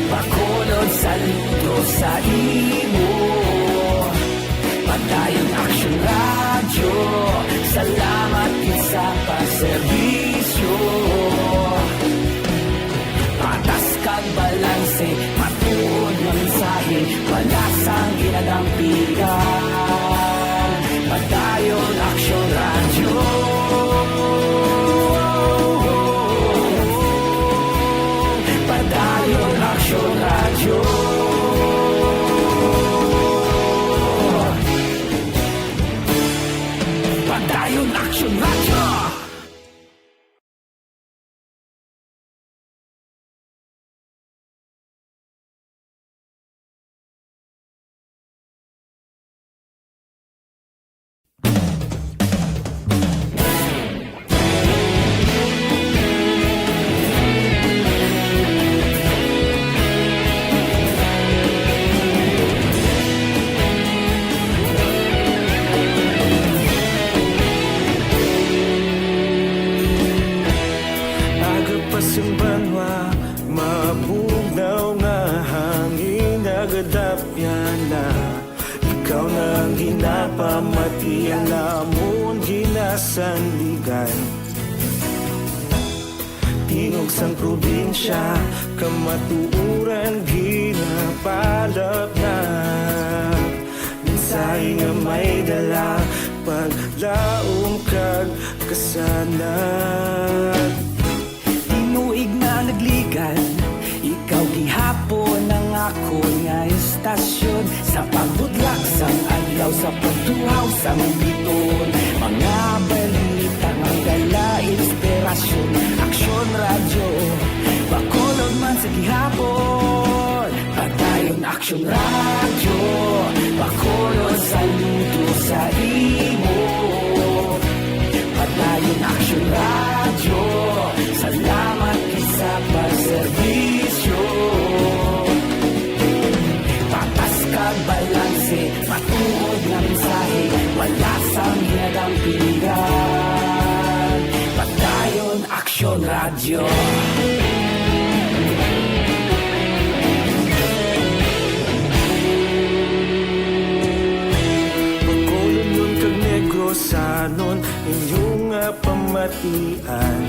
Bacolod, saludo sa imo. Padayon Aksyon Radyo, salamat gid sa pagserbisyo. Patas kag balanse, matuod nga mensahe, wala sang ginadampigan. Padayon Aksyon Radyo. Padayon Aksyon Radyo. Padayon Aksyon Radyo. Aga pa sing banwa, mabugnaw nga hangin nagadapyan na. Ikaw na ang ginapamatian namon ginasandigan. Tingog sang probinsya, kamatuoran ginapalapnap. Mensahe nga may dala, paglaom kag kasanag. Tinuig na nagligan, ikaw gihapon ang akon nga istasyon. Sa pagbutlak sang adlaw, sa pagtuhaw sang bituon, mga balita nga dala inspirasyon. Aksyon Radyo, Bacolod man sa gihapon. Padayon Aksyon Radyo, Bacolod, saludo sa imo. Padayon Aksyon Radyo, salamat gid sa pagserbisyo. Patas kag balanse, matuod nga mensahe, wala sang ginadampigan. Padayon Aksyon Radyo. Bacolodnon kag Negrosanon, inyo nga pamatian.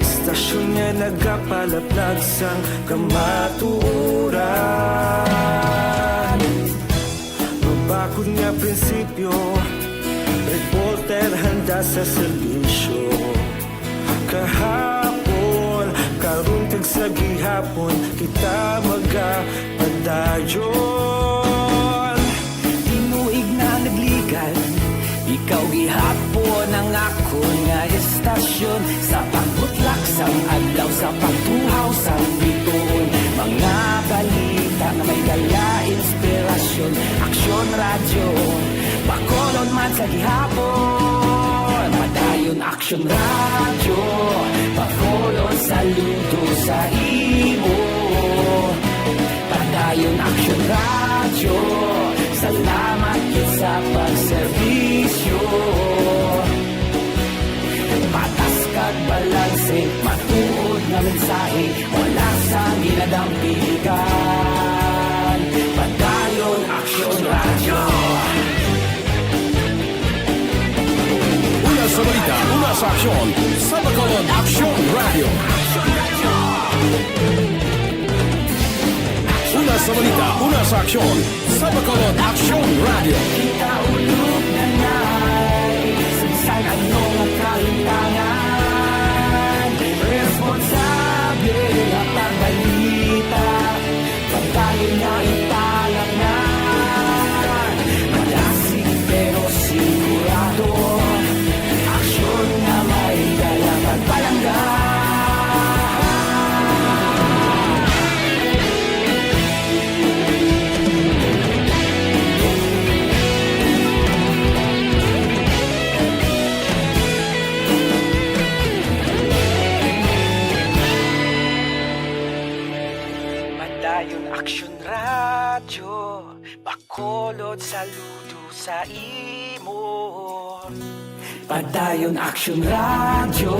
Istasyon nga nagapalaplag sang kamatuoran. Mabakod nga prinsipyo, reporter handa sa serbisyo. Kahapon, karon kag sa gihapon, kita magapadayon. Tinuig na nagligan, ikaw gihapon ang akon nga istasyon. Sa pagbutlak sang adlaw, sa pagtuhaw sang bituon, mga balita nga may dala inspirasyon. Aksyon Radyo, Bacolod man sa gihapon. Padayon Aksyon Radyo, Bacolod, saludo sa imo. Padayon Aksyon Radyo, salamat gid sa pagserbisyo. Patas kag balanse, matuod nga mensahe, wala sang ginadampigan. Padayon Aksyon Radyo. Una sa balita, una sa aksyon, sa Bacolod Aksyon Radyo. Una sa balita, una sa aksyon, sa Bacolod Aksyon Radyo. Kita ulog na nay, sa bisan ano nga kahintangan, responsable nga pagbalita. Pagtayo na ipalangnan, madasig pero sigurado, aksyon nga may dala pagpalangga. Saludo sa imo. Padayon Action Radio,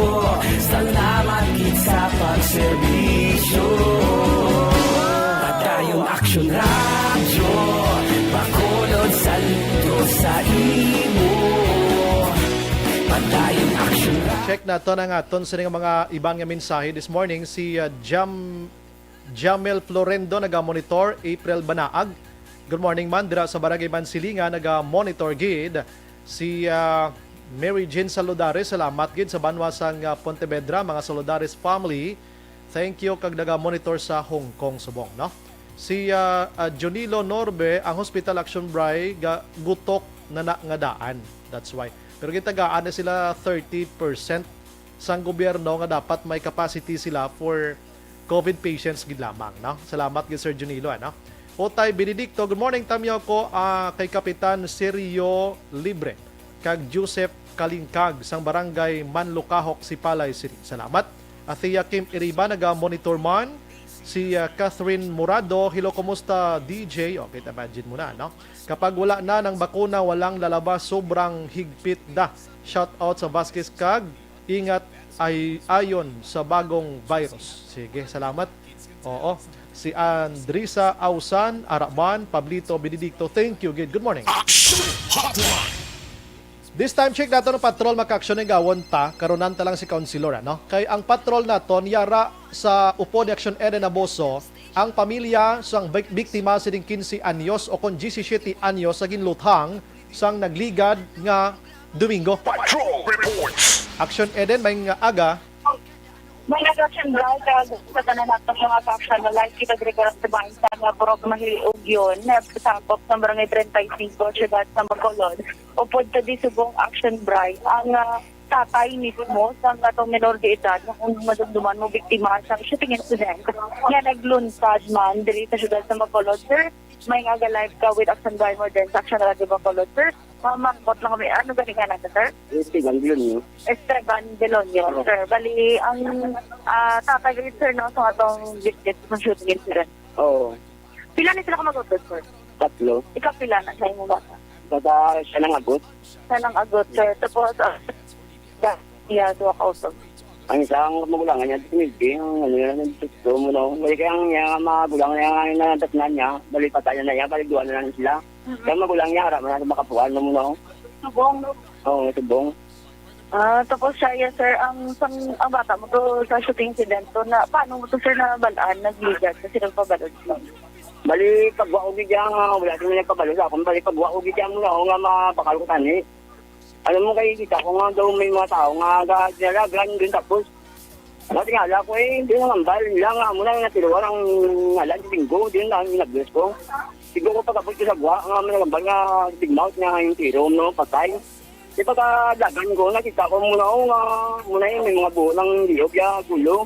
salamat gid sa pagserbisyo. Padayon Action Radio, Bacolod, saludo sa imo. Padayon Action Radio. Check naton ang aton sining mga iban nga mensahe this morning. Si, uh, Jam Jamel Florendo naga-monitor, April Banaag. Good morning man dira sa Barangay Mansilingan, naga-monitor gid si, ah, Mary Jane Saludares. Salamat gid sa banwa sang, ah, Pontevedra, mga Saludares family. Thank you kag naga-monitor sa Hong Kong subong, no? Si, ah, ah, Junilo Norbe, ang Hospital Action Bray ga gutok na, na nga daan. That's why. Pero gitagaan na sila thirty percent sang gobyerno nga dapat may capacity sila for COVID patients gid lamang, no? Salamat gid, Sir Junilo, ano? Utay Benedicto, good morning, Tamyo ko, ah, kay Kapitan Sirio Libre kag Joseph Kalingkag sang Barangay Manlukahok, Sipalay City. Salamat. Athea Kim Iriba, naga-monitor man. Si, ah, Catherine Murado, "Hello, kumusta, D J?" Okay, imagine mo na, no? "Kapag wala na ng bakuna, walang lalabas, sobrang higpit da." Shout out sa Vasquez kag ingat ay ayon sa bagong virus. Sige, salamat. Oo. Si Andrisa Ausan, Araman, Pablito Benedicto, thank you gid. Good morning. Action Hotline. This time, check naton ang patrol, makaaksyon ang gawon ta. Karunan ta lang si Councilor, ano? Kay ang patrol naton yara sa upod ni Action Eden Aboso, ang pamilya sang bik-, biktima sining quince anyos o kon diyesisiyete anyos sa ginluthang sang nagligad nga Domingo. Patrol Reports. Action Eden, may nga aga. May nag-action ba ka sa tanan nato mga ka-action na live kita diri sa bayan sa nga Purok Mahil Ugyon, na sakop sa Barangay treinta y cinco, Siyudad sa Bacolod. Upod sa di subong action, Bri, ang, ah, tatay mismo sa atong minor de edad na kung madumduman mo biktima sa shooting incident nga naglunsad man diri sa siyudad sa Bacolod, sir. May nga live ka with Action Bri Modern sa Action Radio Bacolod, sir. Mamangkot lang kami, ano gani nga nata, sir? Esteban Delonio. Esteban Delonio, sir. Bali, ang, ah, tatay gid, sir, no, sa atong victim sa shooting incident. Oo. Pila ni sila ka mag-utod, sir? Tatlo. Ikaw pila na sa imong bata? Bata siya nang agot. Siya nang agot, sir. Tapos, ah, da-, iya, duha ka utod. Ang isang magulang niya, hindi, ang ano yan, ang gusto mo, no? Balik kaya ang niya, magulang niya, nga nadatnan niya, balik patay na niya, balik duha na lang sila. Mhm. Kaya magulang niya, harap na makapuan na mo, no? Subong, no? Oo, subong. Ah, tapos siya, yes, sir, ang, sang, ang bata mo to sa shooting incident to, na, paano mo to, sir, nabalaan, nagligad, kasi nagpabalod siya? Bali, pagwa ko gid nga, wala din nagpabalo sa akon. Bali, pagwa ko gid nga, muna ako nga mabakal ko tani. Alam mo, kay kita ko nga daw may mga tao nga ga-, nalagan din, tapos, natingala ko, eh, hindi na mambal nila nga, muna yung natiluan ang ngalan, si Bingo, din na ang nag-bless ko. Siguro pagkapos ko sa gwa, nga may nagambal nga, big mouth nga yung tiro, no, patay. Di pagkadagan ko, nakita ko muna ako nga, muna yun, may mga buho ng liyog, ya, gulo.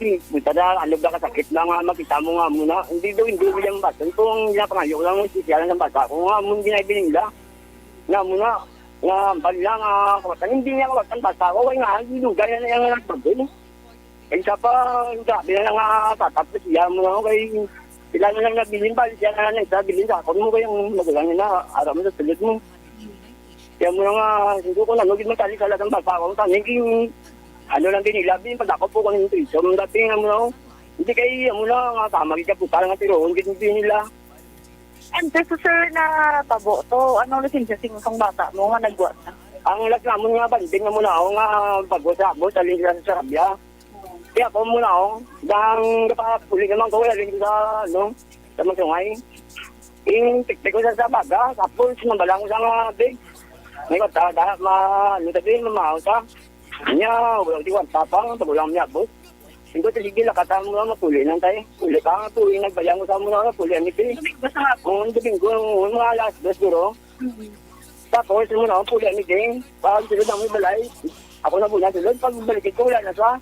Di, puta na, ano ba kasakit na nga, makita mo nga muna. Hindi daw, hindi ko yung baton. Kung ginapangayo ko lang, sisiyalan ng bata ko, nga muna ginay binila. Nga muna, nga bali lang, nga kawatan. Hindi niya kawatan, bata ko, kaya nga, hindi lugay na niya nga nagpagin. Kaya sa pa, grabe na nga, tatapos siya muna ako, kay sila na lang nabilin, bali siya na lang nagsa, bilin sa akon mo, kaya yung magulang niya na, aram mo sa sulod mo. Kaya mo na nga, hindi ko na, nugid mo tali sa lahat ng bata ko, tani, king, ano lang din nila, bin, pag ako po, kung yung tuition, dati nga mo na, hindi kay, amo na, nga, tama, kita po, parang nga, tiroon, gid, din nila. And this is, sir, na tabo to, ano, lisensya sing, sang bata mo, nga, nagwa na? Ang last namon nga, banding nga mo na, nga, bago sa abo, sa linya sa Sarabia. Kaya ako mo na, oh, dang, kapag, uli naman ko, wala rin sa, ano, sa masungay. Yung tiktik ko sa, sa baga, tapos nabala ko sa mga big. May kota, da, ma, ano tabi, mamahaw sa. Nya, wala di kwarta pa, pag ulang niya, boss. Hindi ko, sige, lakatan mo lang, mapuli lang tayo. Puli ka, puli, nagbayang ko sa mo na, puli ang iti. Domingo sa hapon? Oo, Domingo, mga alas dos, siguro. Mhm. Tapos, mo na, puli ang iti. Pag sunod na mo yung balay, ako na muna, sunod. Pag balik ko, wala na sa.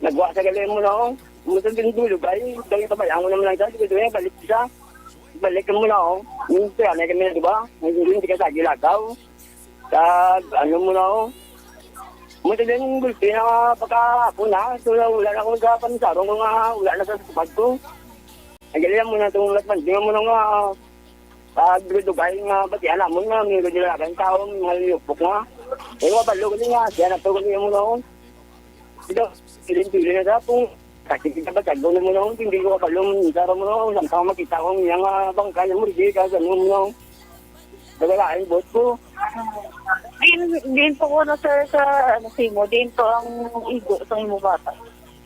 Nagwa sa galing mo na, oh. Mo sa din dulog, ay, dahil pabayaan mo naman lang sa, sige, sige, balik siya. Balik mo na, oh. Yung kaya na kami na, di ba? Yung hindi ka sa gilagaw. Sa, ano mo na, oh. Mo sa din, gulpi na nga pagkahapon na. So, wala na akong kapansarong ko nga, wala na sa sapat ko. Ang galing mo na itong latman. Di nga mo na nga, Pag dugay nga batian namon nga may dalagan taon, mga liyupok nga. Eh, wabalo gali nga, siya na to gali mo noon. Ito, piling-piling na sa kung kasi kita ba tago na mo noon, hindi ko kabalo, sa mo noon, samtang makita ko ang iyang, ah, bangkay mo, di ka, sa mo noon. Nagalain, bot ko. Din, din po ko na, sir, sa, ano, simo, din to ang igo sa imo bata.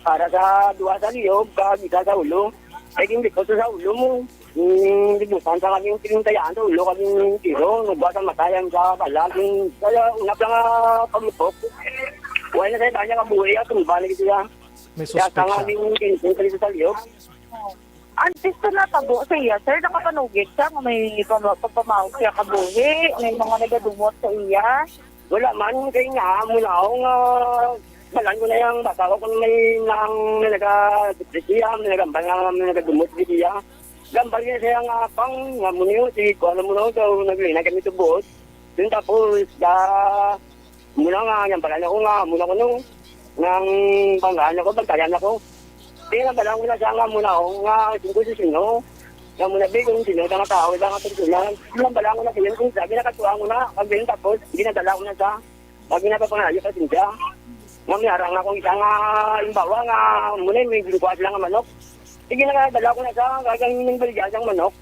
Para sa duha sa liyog, kag isa sa ulo. Ay, hindi ko sa ulo mo. Hmm, di busan sa kaming pinintayaan sa ulo, kaming tiro. Nagwa sa matayan sa balag. Yung, kaya una pa nga paglupok. Wala na sa iba niya kabuhi, at tumba na siya. May Kaya suspect sa nga siya. Yung pinintay sa liyog. Antes ko natabo sa iya, sir, nakapanugid siya nga may pama-, pagpamawag siya kabuhi, may mga nagadumot sa iya. Wala man, kay nga, mula ako nga, balan ko na yung bata ko kung may nang, may naga-, siya, may nagambal nga, may nagadumot di siya. Gambal niya siya nga pang, nga muna yun, si, kung ano muna, so, naglinay kami sa buhos. Yun tapos, da, muna nga, yung pala ako nga, muna ko nung, nang banggaan ako, bantayan ako. Di, nabala ko na siya nga muna ako, nga singko si sino. Nga muna, di, kung sino, nga tao, nga personal. Nabala ko na siya, kung sabi, nakatuwa ko na, pag din tapos, ginadala ko na siya. Pag ginapapangayo pa siya. Nga may arang akong isa nga, imbawa nga, muna, may ginkuha sila nga manok. Sige, nakadala ko na siya, kaya yung baligyan siyang manok.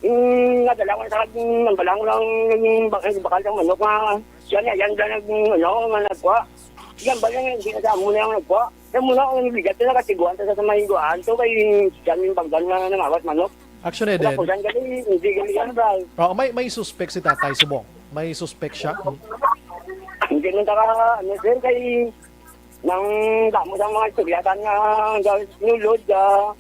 Mm, nadala ko na sa kag-, nang balang lang, mm, bak-, bakal sang manok nga, siya na, yan lang nag-, ano, nga nagkuha. Yan ba yan, hindi na sa amo na yung nagkuha. Yan muna, ang bigat na nakatiguan sa, sa may guhaan. So, kay siya yung pagdan nga nangawas manok. Action, Eden. Wala po, saan gali, hindi gali yan, bro. Oo, may, may suspect si Tatay Subong. May suspect siya. Hindi man taka, ano, sir, kay nang damo sa mga istorya, kan nga, nga nulod, ah,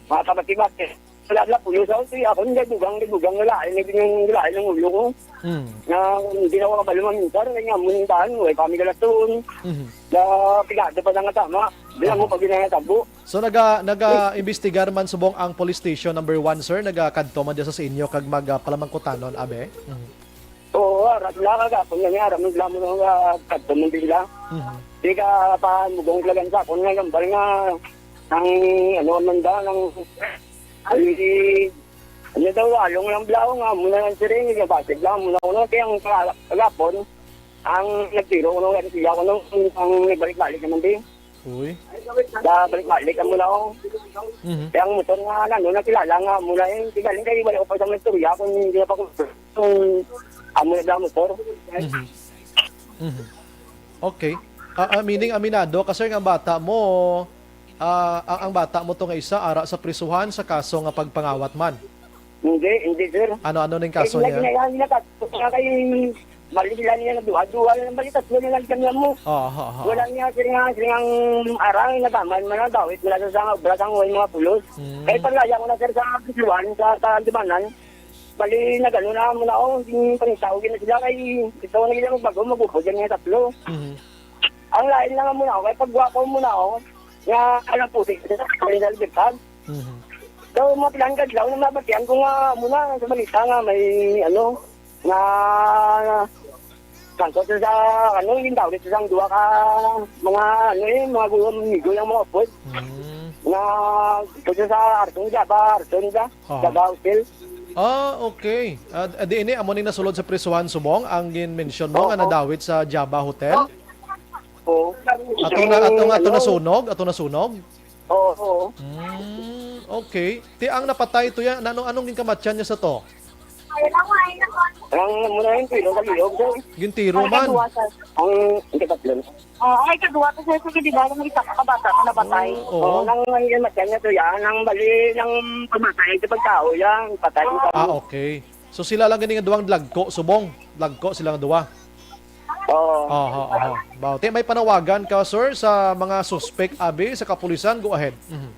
mga kabati-bati. Wala, wala, puyo sa utoy. Ako, hindi, dugang, hindi, dugang, wala. Ay, naging wala, ay, ng ulo ko. Mm. Na, hindi na ako kabalo maminsan. Kaya nga, muntahan mo, eh, kami galaston. Mhm. Na, pigado pa na nga tama. Di na mo Aha. pag ginangatabo. So, naga-, naga-imbestigar man subong ang police station number one, sir? Naga-kadto man dyan sa, sa inyo kag mag, ah, palamangkutanon, abe? Mhm. Oo, aram na, kagapon nga niya, aram na mo nga, kadto mo din lang. Mhm. Di ka pa, mugong talagang sakon nga, gambal nga, ang, ano, man ba, ang, ay, ano daw, along lang blaw nga, muna lang siring, nga basig lang, muna ko, kaya ang kagapon, ang nagtiro ko nung siya ko nung, ang nagbalik-balik naman din. Uy. Da, balik-balik ang muna ko. Mhm. Kaya ang motor nga, ano, nakilala nga, muna eh, sigaling kayo, wala ko pa sa mga istorya, kung hindi na pa ko, kung amo na lang motor. Mhm. Mhm. Okay. Ah, ah, meaning, aminado ka, sir, nga ang bata mo, ah, ang, ang bata mo to nga isa, ara sa prisuhan sa kaso nga pagpangawat man. Hindi, hindi, sir. Ano, ano ning kaso Eh, niya? Lagi na yan, nakato nga kay Malila niya na duha-duha na lang, bali tatlo na lang kami mo. Oo, oo, oo. Wala niya, sir, nga, sir, nga ang arang, nagaman man ang dawit, wala sa sanga, obra sang way mga pulos. Mm. Kay paglaya ko na, sir, sa Bisuan, sa, sa Andimanan, bali, nagano na mo na, oh, yung panitawag na sila, kay ito na sila magbago, magubod yan nga tatlo. Mhm. Ang lain lang mo na, oh, kay pagwa ko mo na, oh, nga, alam po, sir, sa Libertad. Mhm. So, mga pilang kadlaw na nabatian ko nga muna sa balita nga may, ano, nga sangkot sa, sa, ano, yung daw dito sang duwa ka mga, ano, eh, mga gulo, amigo yung mga upod. Mm. Nga, ito sa Arson, Java, Arson, da, Aha. Java Hotel. Ah, okay. Ah, di ini, amo ni nasulod sa prisuhan, subong, ang gin-mention mo nga Oo. nadawit sa Java Hotel? Oo. Ato na, ato nga, ato Ano? nasunog? Ato nasunog? Oo, oo. Mm, okay. Ti ang napatay to ya, ano, anong ginkamatyan niya sa to? Ang muna yung pilo sa liog, sir. Gintiro Ang man. Kadua, sir. Ang ikatlo. Oh, ay, kadua to, sir. Sige, di ba, yung isa ka bata na nabatay? Oo, oo. Oh, nang nang matyan niya to yan, nang bali, nang pamatay sa pagkao yan, patay yung Ah, okay. So sila lang gani nga duwang dlagko, subong. Dlagko sila nga duwa. Oo. Aha, aha. Baw. Ti, may panawagan ka, sir, sa mga suspek, abi, sa kapulisan? Go ahead. Mhm.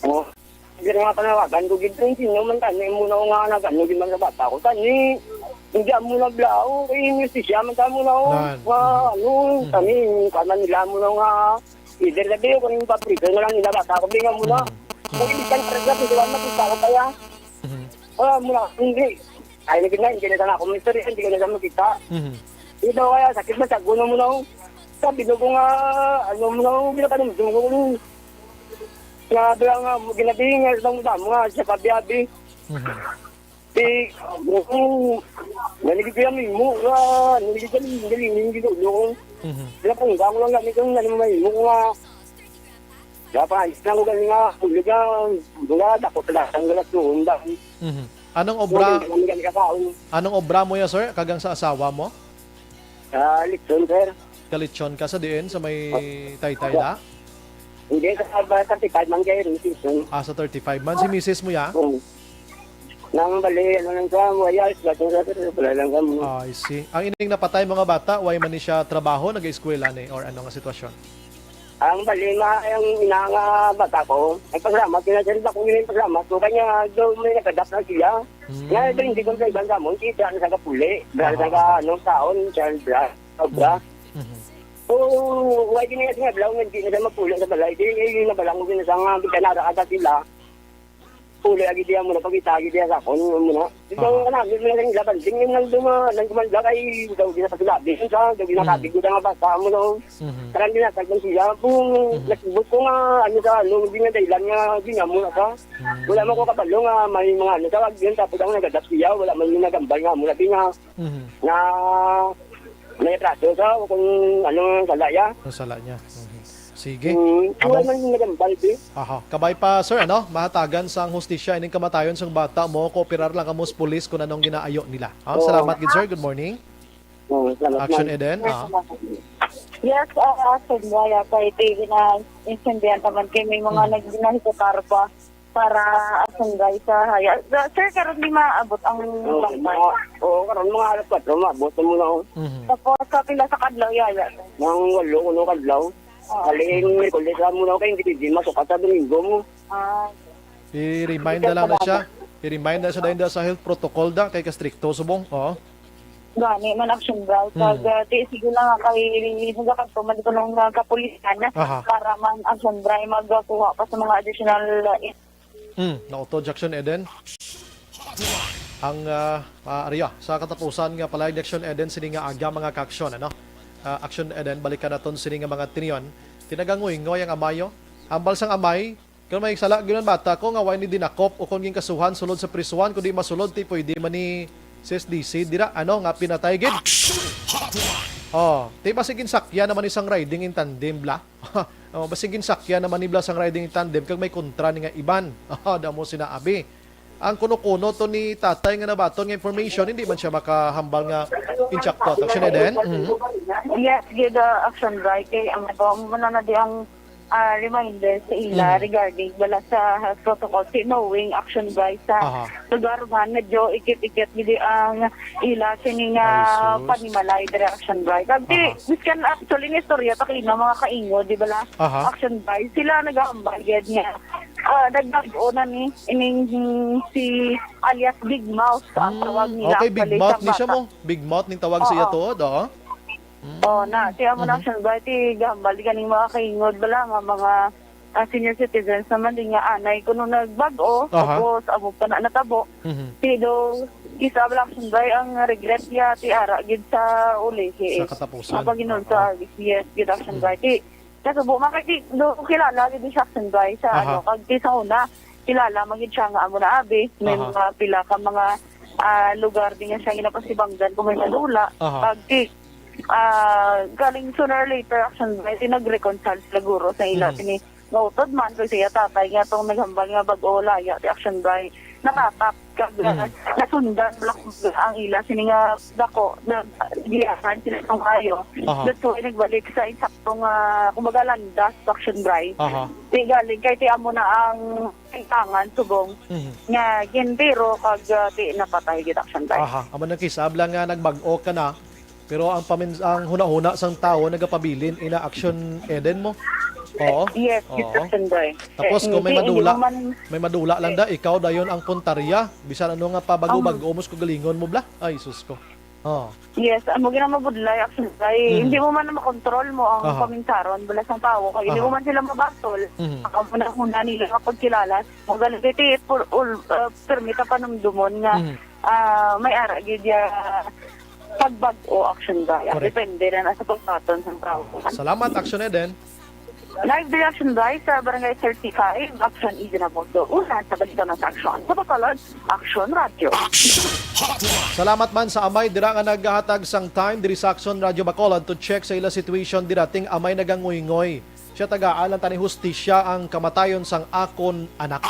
Oo. Hindi nga panawagan ko, gid kung sino man tani, muna ko nga nag-ano, gid man sa bata ko. Tani, hindi mo na blao, kay injustisya man ta mo na, oh. Nan. Nga, Mhm. ano, Mhm. tani, kaman nila mo na nga, either sabi ko, kung paprito na lang nila bata ko, binga mo na. Mhm. Kung hindi ka na rin sabi, di ba, makita ko kaya? Mhm. Wala mo na, hindi. Ay, naging na, hindi na sana ako, mister, hindi ka na sana makita. Mhm. Ito kaya, sakit ba, sa guno mo na, oh. Sabi ko nga, ano mo na, oh, ginatanong ko, kung nga, bilang nga, ginabi nga, sa mga, mga, sa pabiyabi. Mhm. Eh, oo. Naligid ko yung imo nga, naligid ko yung galing yung ginoo. Mhm. Sila pang bang lang namin kung ano may imo nga. Dapat, isang ko galing nga, ulo ka, mga dako sa datang galas noon, dahil Mhm. Anong obra, kung galing ka kaon. Anong obra mo ya, sir? Kagang sa asawa mo? Ah, lechon, sir. Kalechon ka sa diin? Sa may Taytay la? Hindi, sa ba, thirty-five man kayo, rin, season. Ah, sa thirty-five man. Si misis mo ya? Oo. Nang bali, ano lang ka, mo, ayos, ba't yung sa, wala lang ka mo. Ah, I see. Ang ining napatay mga bata, way man ni siya trabaho, nag-eskwela ni, or ano nga sitwasyon? Ang bali, ma, ang ina nga bata ko, ay pasalamat, kinasalita ko nila yung pasalamat ko, kanya daw may nagkadap na siya. Hmm. Nga, ito hindi ko sa ibang gamon, kita na sa kapuli, dahil Aha. sa ka-, ano, taon, child bra, obra. Mhm. Mhm. Oo, why di na siya nablaw, nga hindi na siya magpuli sa balay, di, eh, nabalang ko na sa nga, bitanara ata sila. Puli agi diya mo na, pagita agi diya sa akon, mo na. Ito, Aha. ano, hindi na lang laban, hindi na lang duma-, lang dumanda kay daw di na paglabi, sa, daw di na Mhm. kapit, di na nga bata mo, no. Mhm. Karang dinatag man siya, kung Mhm. nasibot ko nga, ano sa, ano, hindi na dahilan nga, di na mo na sa. Mhm. Wala man ko kabalo nga may mga, ano, tawag yun, tapos ang nagadap siya, wala man yung nagambal nga, mula di nga, Mhm. na may atraso sa o kung ano sala ya. Ang sala niya. Mhm. Sige. Mm, Amo, wala man yung nagambal, di. Aha. Kabay pa, sir, ano? Mahatagan sang hustisya ining kamatayon sang bata mo, kooperar lang kamo sa pulis kung anong ginaayo nila. Ah, Oo. Salamat gid, sir. Good morning. Oo, salamat, Action ma'am. Eden, ah. Yes, ah, Action Waya, kay T V na intindihan naman kay may mga Mhm. nag-, nahikutar pa. Para asungay sa haya. Sa, sir, karon di maabot ang Oo, bangkay. Mga, oo, karon mga alas kwatro, maabot na muna, oh. Mhm. Tapos, sa pila sa kadlaw, yaya? Nang walo, kuno kadlaw. Oo. Halin, Miyerkules lang muna, kay hindi pwede masukat sa Domingo mo. Ah. I-remind na lang na siya. I-remind na siya dahil sa health protocol da, kay kastrikto subong. Oo. Gani man, Action Bright. Mm. Kag, ah, ti, sige na nga, kay nagakadto man dito nung, ah, kapulisan Aha. para man, Action Bright, magkuha pa sa mga additional, ah, Mm, nautod, Action Eden. Ang, ah, ah, ariya, sa katapusan nga palayag ni Action Eden, sini nga aga, mga ka-action, ano? Ah, Action Eden, balikan naton sini nga mga tinion. Tinagangoy-ngoy ang amayo. Ambal sang amay, kung may sala gyud ang bata ko nga way ni dinakop o kon ginkasuhan sulod sa prisuhan, kundi masulod ti pwede man ni C S D C dira, ano, nga pinatay gid. Oh, ti basi ginsakyan naman ni sang riding in tandem, bla. Oh, basi ginsakyan naman ni bla sang riding in tandem kag may kontra ni nga iban. Ah, damo sina abi. Ang kuno-kuno to ni tatay nga nabaton nga information, hindi man siya makahambal nga insakto. Action Eden? Mhm. Yes, gid, ah, Action Bright. Kay ang nagawa mo na na di ang, ah, reminder sa ila Mhm. regarding wala sa health protocol. Si knowing Action Bright sa Aha. lugar man, medyo ikit-ikit gid ang ila sini nga Ay, sus. panimalay diri, Action Bright. Kag di, Aha. miskan actually ni istorya ta kay nga mga kaingo, di ba la? Aha. Action Bright. Sila nagahambal gid nga, ah, nagbag-o na ni ining, hmm, si alias Big Mouth ang Mm, tawag nila okay, Big actually Mouth sa ni siya bata. mo. Big Mouth ning tawag sa iya Oo. tuod, oo. Mm. Oo, na, siya mo na, Mhm. Action Bright, eh, gahambal ganing mga kaingod bala nga mga, ah, senior citizens naman din nga anay kuno nagbag-o, Aha. tapos amo pa na natabo. Mhm. Ti do, isa bala, Action Bright, ang regret niya, ti ara gid sa ulihi Sa is katapusan. mapaginon Oo. sa yes, gid, Action Mhm. Bright. Ti, Kasubo, makiki-, do, kilala gid siya, Action Bright, sa Aha. ano, kag ti sa una, kilala man gid siya nga amo na abi, may Aha. mga pila ka mga, ah, lugar din nga siya ginapasibangdan kung may madula. Aha. Kag ti, ah, galing sooner or later, Action Bright, ti nag-reconcile sila guro sa ila Mhm. sini. Mautod man, kay siya tatay nga tong naghambal nga bag-o laya, ti Action Bright. Natatak. Kag, Mm. nasundan lang ang ila sini nga dako, nag-, giyahan sila sa kayo. Aha. That's why nagbalik sa insaktong, ah, kumbaga, landas, Action Bright. Aha. Di galing kay ti amo na ang intangan subong Mhm. nga gintiro kag, ah, ti napatay gid, Action Bright. Aha, amo nang kisab lang nga nagbag-o ka na. Pero ang pamin-, ang hunahuna sang tawo nagapabilin ina, Action Eden, mo? Oo. Yes, Oo. Action Bright. Tapos Eh, kung may hindi, hindi madula, mo man may madula lang da, ikaw dayon ang puntarya. Bisan ano nga pabago-bago Ang mo sa kagalingon mo, bla? Ay, sus ko. Oh. Yes, amo gina mabudlay, Action Bright. Mm. Hindi mo man makontrol mo ang Aha. paminsaron, bala sang tawo. Kay hindi Aha. mo man sila mabatol. Mhm. Ang hunahuna nila nga pagkilala. Mo galing kay ti, pur-, ul-, ah, permita panumdumon nga Mhm. ah, may ara gid ya pagbag-o, Action Bright. Correct. Depende na, na sa pagbaton sang tawo. Salamat, Action Eden. Live diri Aksyon Drive sa Barangay thirty-five, Aksyon Easy na Bondo. Una sa balita nga sa aksyon. Sa Bacolod, Aksyon Radyo. Salamat man sa amay dira nga naghatag sang time diri sa Aksyon Radyo Bacolod to check sa ila situation dira. Ting amay naganguynggoy. Siya, tagaan lang ta ni hustisya ang kamatayon sang akon anak.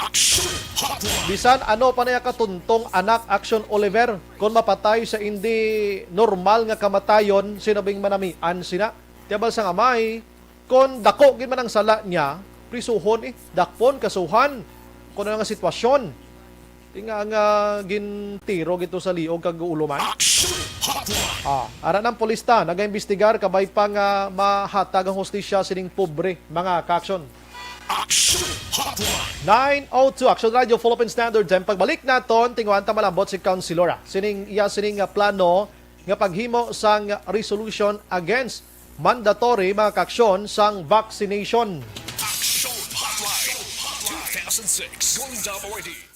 Bisan ano pa niya katuntong anak, Aksyon Oliver, kon mapatay sa indi normal nga kamatayon, sino bing manamian sina? Tiyabal sang amay, kon dako gid man ang sala niya, prisuhon, eh, dakpon, kasuhan, kung ano nga sitwasyon. Tinga nga gintiro gito sa liog kag ulo man. Ah, ara ng polista nagaimbestigar kabay pa nga mahatag ang hustisya sining pobre mga kaaksyon. Action Hotline. Nine oh two Action Radio Philippine Standard Time. Pagbalik naton, tinguhan ta malambot si Councilora sining iya sining nga plano nga paghimo sang resolution against mandatory mga kaaksyon sang vaccination. Action Hotline. Two thousand six. Gunda Morty.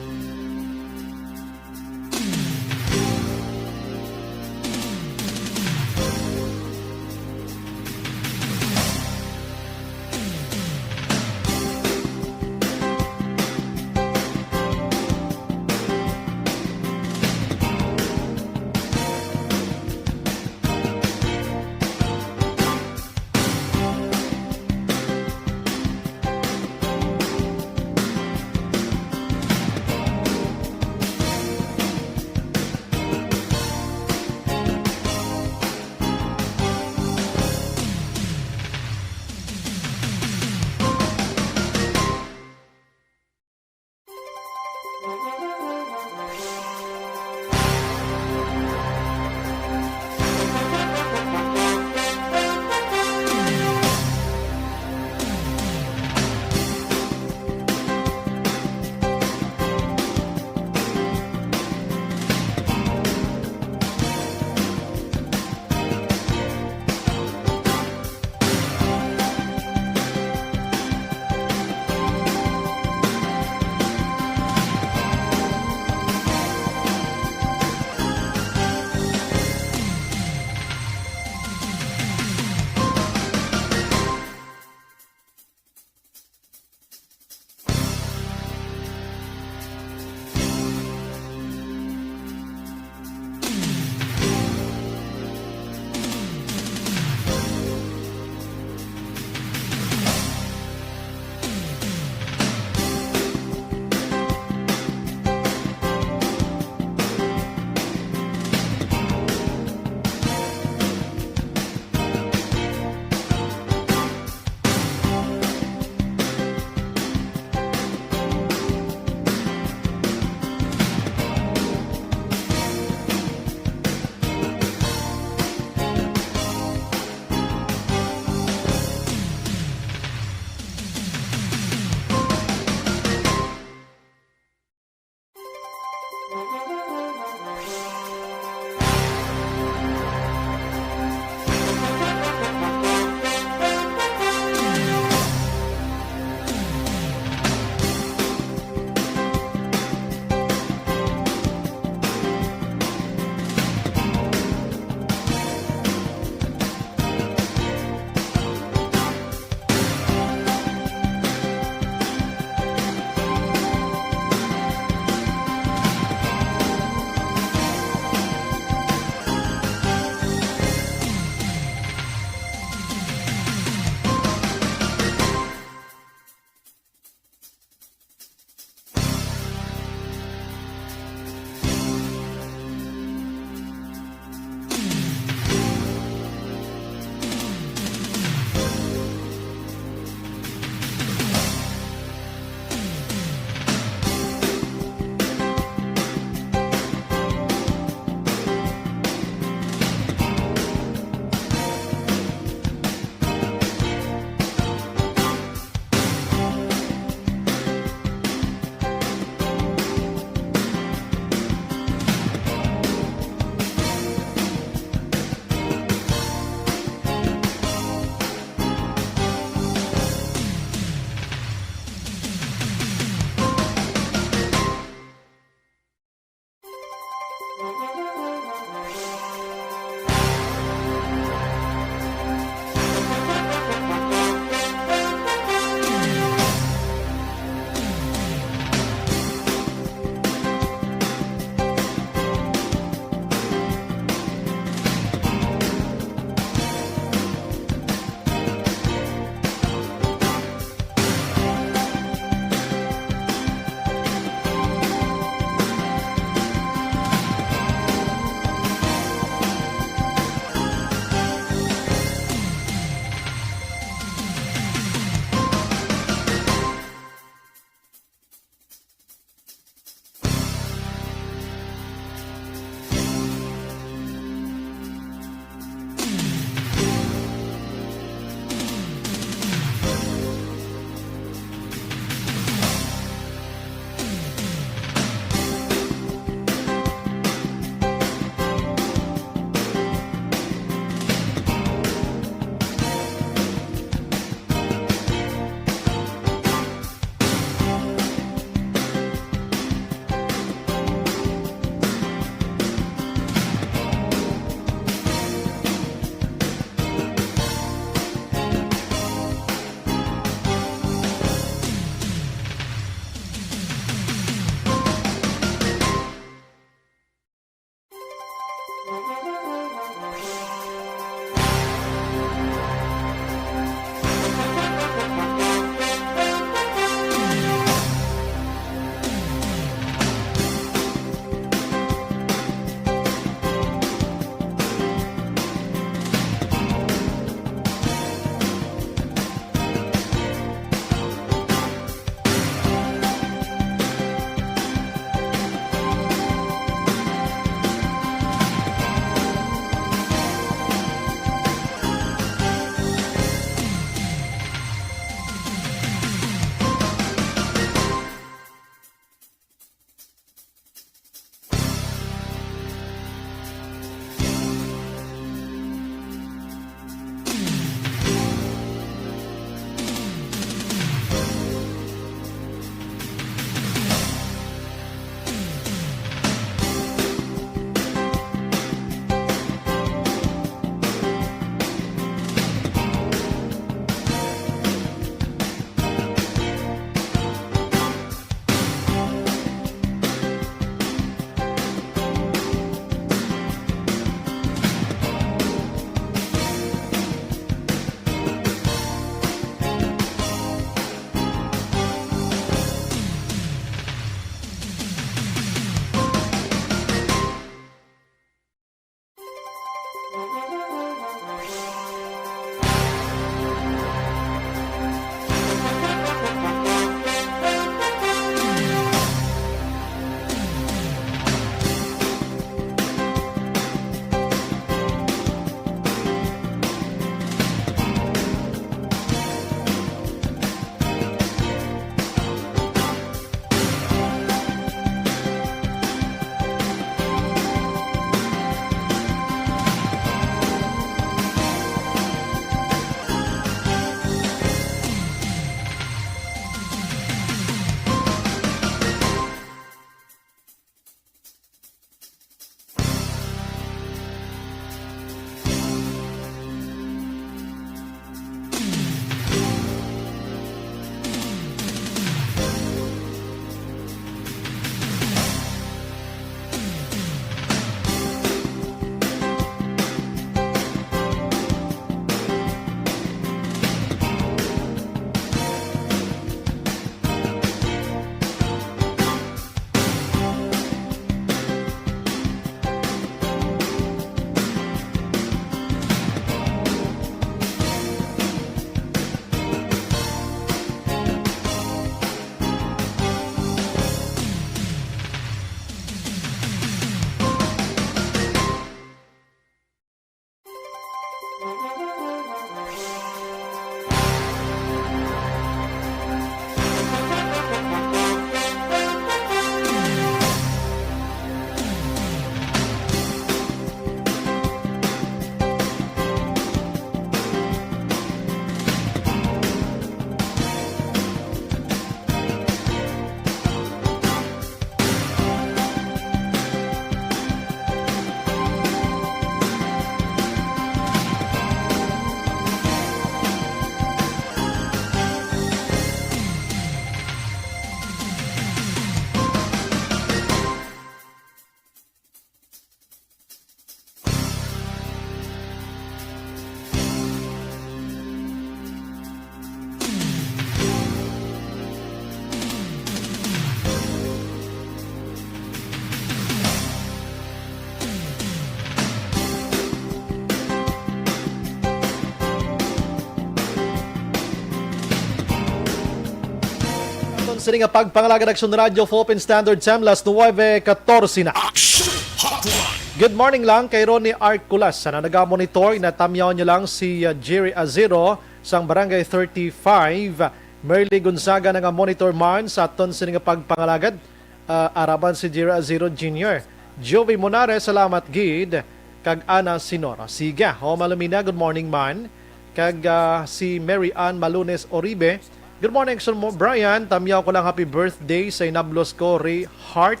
Sini nga pagpangalagad Aksyon Radyo, Philippine Standard Time, las nuwebe katorse na. Action Hotline. Good morning lang kay Ronnie Arculas. Sana naga-monitor, inatamyaw niyo lang si uh, Jerry Azero sang Barangay thirty-five. Merly Gonzaga na nga monitor man sa aton sini nga pagpangalagad. Uh, araman si Jerry Azero Junior. Jovi Monare, salamat gid. Kag Ana Sinora. Sige, ho, Malumina, good morning man. Kag uh, si Mary Ann Malunes Oribe, good morning, Sir Mo Brian. Tamyaw ko lang happy birthday sa inablos ko, Ray Hart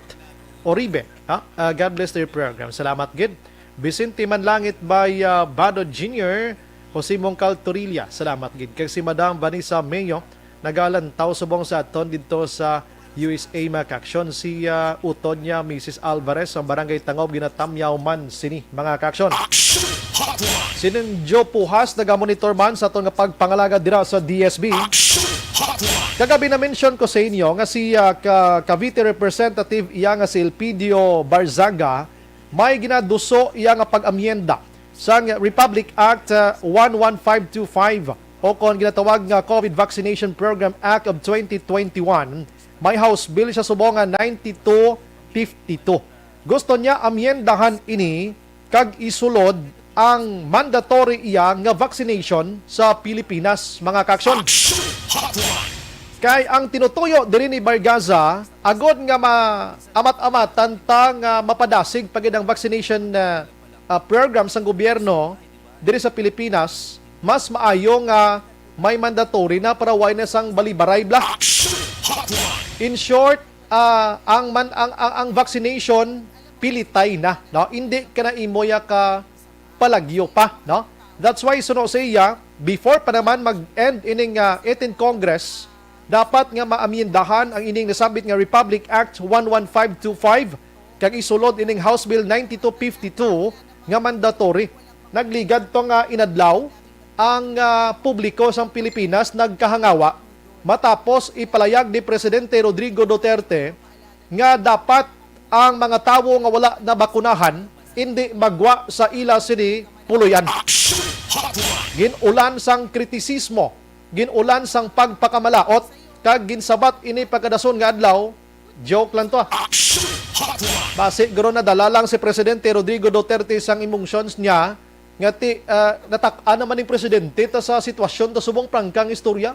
Oribe. Ha? Ah, God bless their program. Salamat gid. Vicente Manlangit by ah, Bado Junior, Jose Mongcal Torilla. Salamat gid. Kag si Madam Vanessa Mayo, nagalantaw subong sa aton didto sa U S A, mga kaaksyon. Si ah, utod niya, Missus Alvarez, ang Barangay Tangob, ginatamyaw man sini, mga kaaksyon. Action Hotline. Si Ninjo Puhas nagamonitor man sa aton nga pagpangalaga dira sa D S B. Action Hotline. Kagabi na mention ko sa inyo nga si ah, ka Cavite Representative iya nga si Elpidio Barzaga may ginaduso iya nga pag-amyenda sang Republic Act ah, one one five two five o kon ginatawag nga COVID Vaccination Program Act of twenty twenty-one. May House Bill siya subong nga ninety-two fifty-two. Gusto niya amyendahan ini kag isulod ang mandatory iya nga vaccination sa Pilipinas, mga kaaksyon. Action Hotline. Kay ang tinutuyo diri ni Bargaza, agod nga maamat-amatan ta nga mapadasig pa gid ang vaccination ah, ah, program sang gobyerno diri sa Pilipinas, mas maayo nga may mandatory na para way na sang balibaray bla. Action Hotline. In short, ah, ang man ang, ang, ang vaccination pilitay na, no? Hindi ka na imo ya ka palagyo pa, no? That's why suno sa iya, before pa naman mag-end ining ah, eighteenth Congress, dapat nga maamyendahan ang ining nasambit nga Republic Act one one five two five kag isulod ining House Bill ninety-two fifty-two nga mandatory. Nagligad to nga inadlaw ang ah, publiko sang Pilipinas nagkahangawa matapos ipalayag ni Presidente Rodrigo Duterte nga dapat ang mga tawo nga wala nabakunahan indi magwa sa ila sini puloy-an. Action Hotline. Gin-ulan sang kritisismo, gin-ulan sang pagpakamalaot, kag ginsabat ini pagkadason nga adlaw, joke lang to ah. Action Hotline. Basi guro nadala lang si Presidente Rodrigo Duterte sang emotions niya nga ti ah, natak-an naman ning presidente ta sa sitwasyon ta subong prangkang istorya.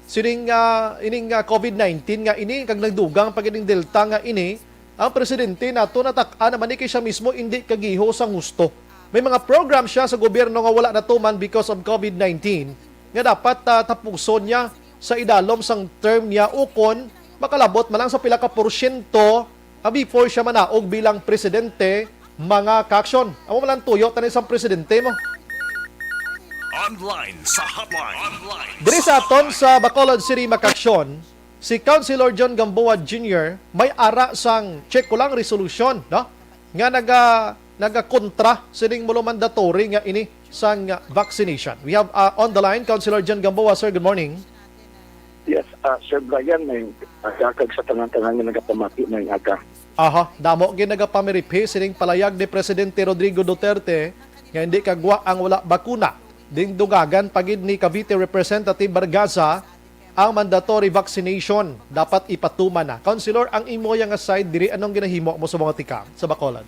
Sining ah, ining ah, COVID nineteen nga ini kag nagdugang pa gid ning Delta nga ini, ang presidente nato natak-an naman ni kay siya mismo indi kagiho sang husto. May mga program siya sa gobyerno nga wala natuman because of COVID nineteen nga dapat ah, tapuson niya sa idalom sang term niya ukon makalabot man lang sa pila ka porsyento ah, before siya manaog bilang presidente, mga kaaksyon. Amo man lang tuyo tani sang presidente mo. Online sa hotline. Online Diri sa sa aton hotline. Sa Bacolod City, mga kaaksyon, si Councilor John Gamboa Junior may ara sang check ko lang resolution, no? Nga naga nagakontra sining mulo mandatory nga ini sang vaccination. We have uh, on the line Councilor John Gamboa. Sir, good morning. Yes, ah, Sir Brian, may aga kag sa tanan-tanan nga nagapamati may aga. Aha, damo gid nagapamiripi sining palayag ni Presidente Rodrigo Duterte nga hindi kagwa ang wala bakuna. Ding dugagan pa gid ni Cavite Representative Bargaza ang mandatory vaccination dapat ipatuman na. Councilor, ang imo ya nga side diri, anong ginahimo mo sa mga tika sa Bacolod?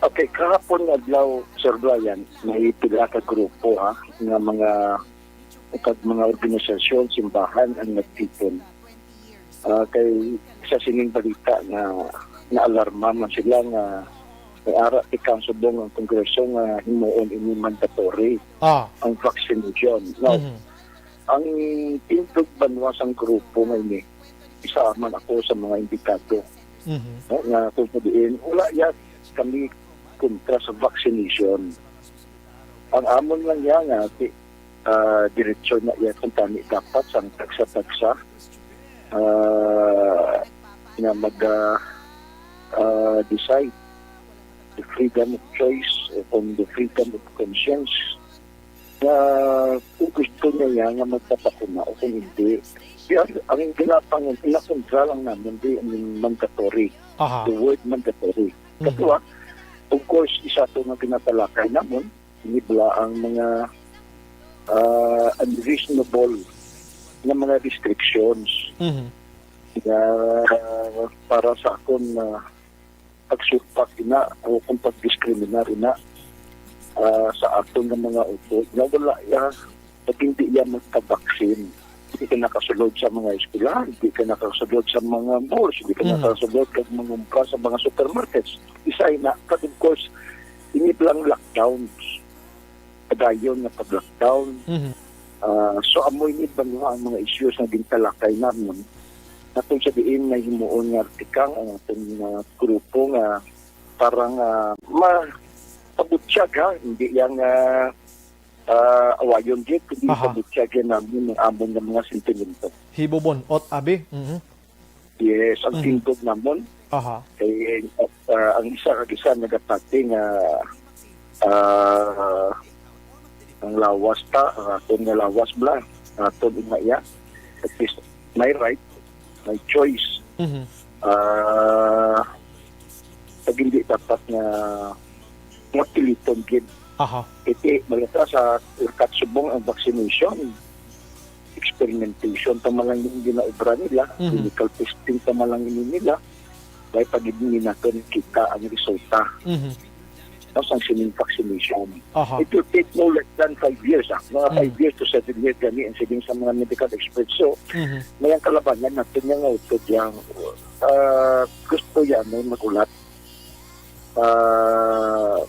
Okay, kahapon nga adlaw, Sir Brian, may pila ka grupo ha, nga mga kag mga organisasyon, simbahan ang nagtipon. Ah, kay sa sining balita nga naalarma man sila nga may ara tikang subong ang Kongreso nga himuon ini mandatory Ah, ang vaccination. Now, mhm, ang tindog banwa sang grupo nga ini, isa man ako sa mga imbitado. Mhm. No, nga kung padiin, wala ya kami kontra sa vaccination. Ang amon lang ya nga ti, ah, diretso na iya kung tani dapat sang tagsa-tagsa, ah, nga mag, ah, ah, decide the freedom of choice o kung the freedom of conscience nga kung gusto niya nga magpapakuna o kung hindi. Di ang, ang ginapang-, ginakontra lang namin di ang mandatory. Aha. The word mandatory. Mhm. Kato, ah, of course, isa to nga ginatalakay namin, nibla ang mga ah, unreasonable nga mga restrictions. Mhm. nga para sa akon na pagsupak ina o kung pagdiskriminar ina, ah, sa aton nga mga utod nga wala, ah, pag hindi iya magpabaksin. Hindi ka nakasulod sa mga eskwelahan, hindi ka nakasulod sa mga malls, hindi ka Hmm. nakasulod kag mangumpra sa mga supermarkets. Isa ina, kag of course, ini lang lockdowns. Padayon nga pag-lockdown. Mhm. Ah, so, amo ini banwa ang mga issues nga gintalakay namon. Natong sa diin may himuon nga artikang ang aton nga grupo nga para nga ma-, pabutyag, ha, hindi yang, ah, ah, awayon gid, kundi Aha. pabutyag yan namin ang amon nga mga sentimento. Hibubon-ot, abi. Mhm. Yes, ang Mhm. tindog namon. Aha. Kay, ah, ang isa kag isa nagapati nga, ah, ang lawas ta, ang aton nga lawas bala, ang aton ina iya. At least, my right, my choice. Mhm. Ah, pag hindi dapat nga, nga piliton gid. Aha. Iti, malita sa lakat subong ang vaccination. Experimentation pa man lang yung ginaobra nila, Mhm. clinical testing pa man lang ini nila, may pag-ibig naton kita ang resulta Mhm. no, sang sining vaccination. Aha. It will take no less than five years, ah. Mga five Mm. years to seven years gani ang siling sa mga medical experts. So, Mhm. may ang kalabanan natin nga nga utod yang, ah, gusto yan may magulat, ah,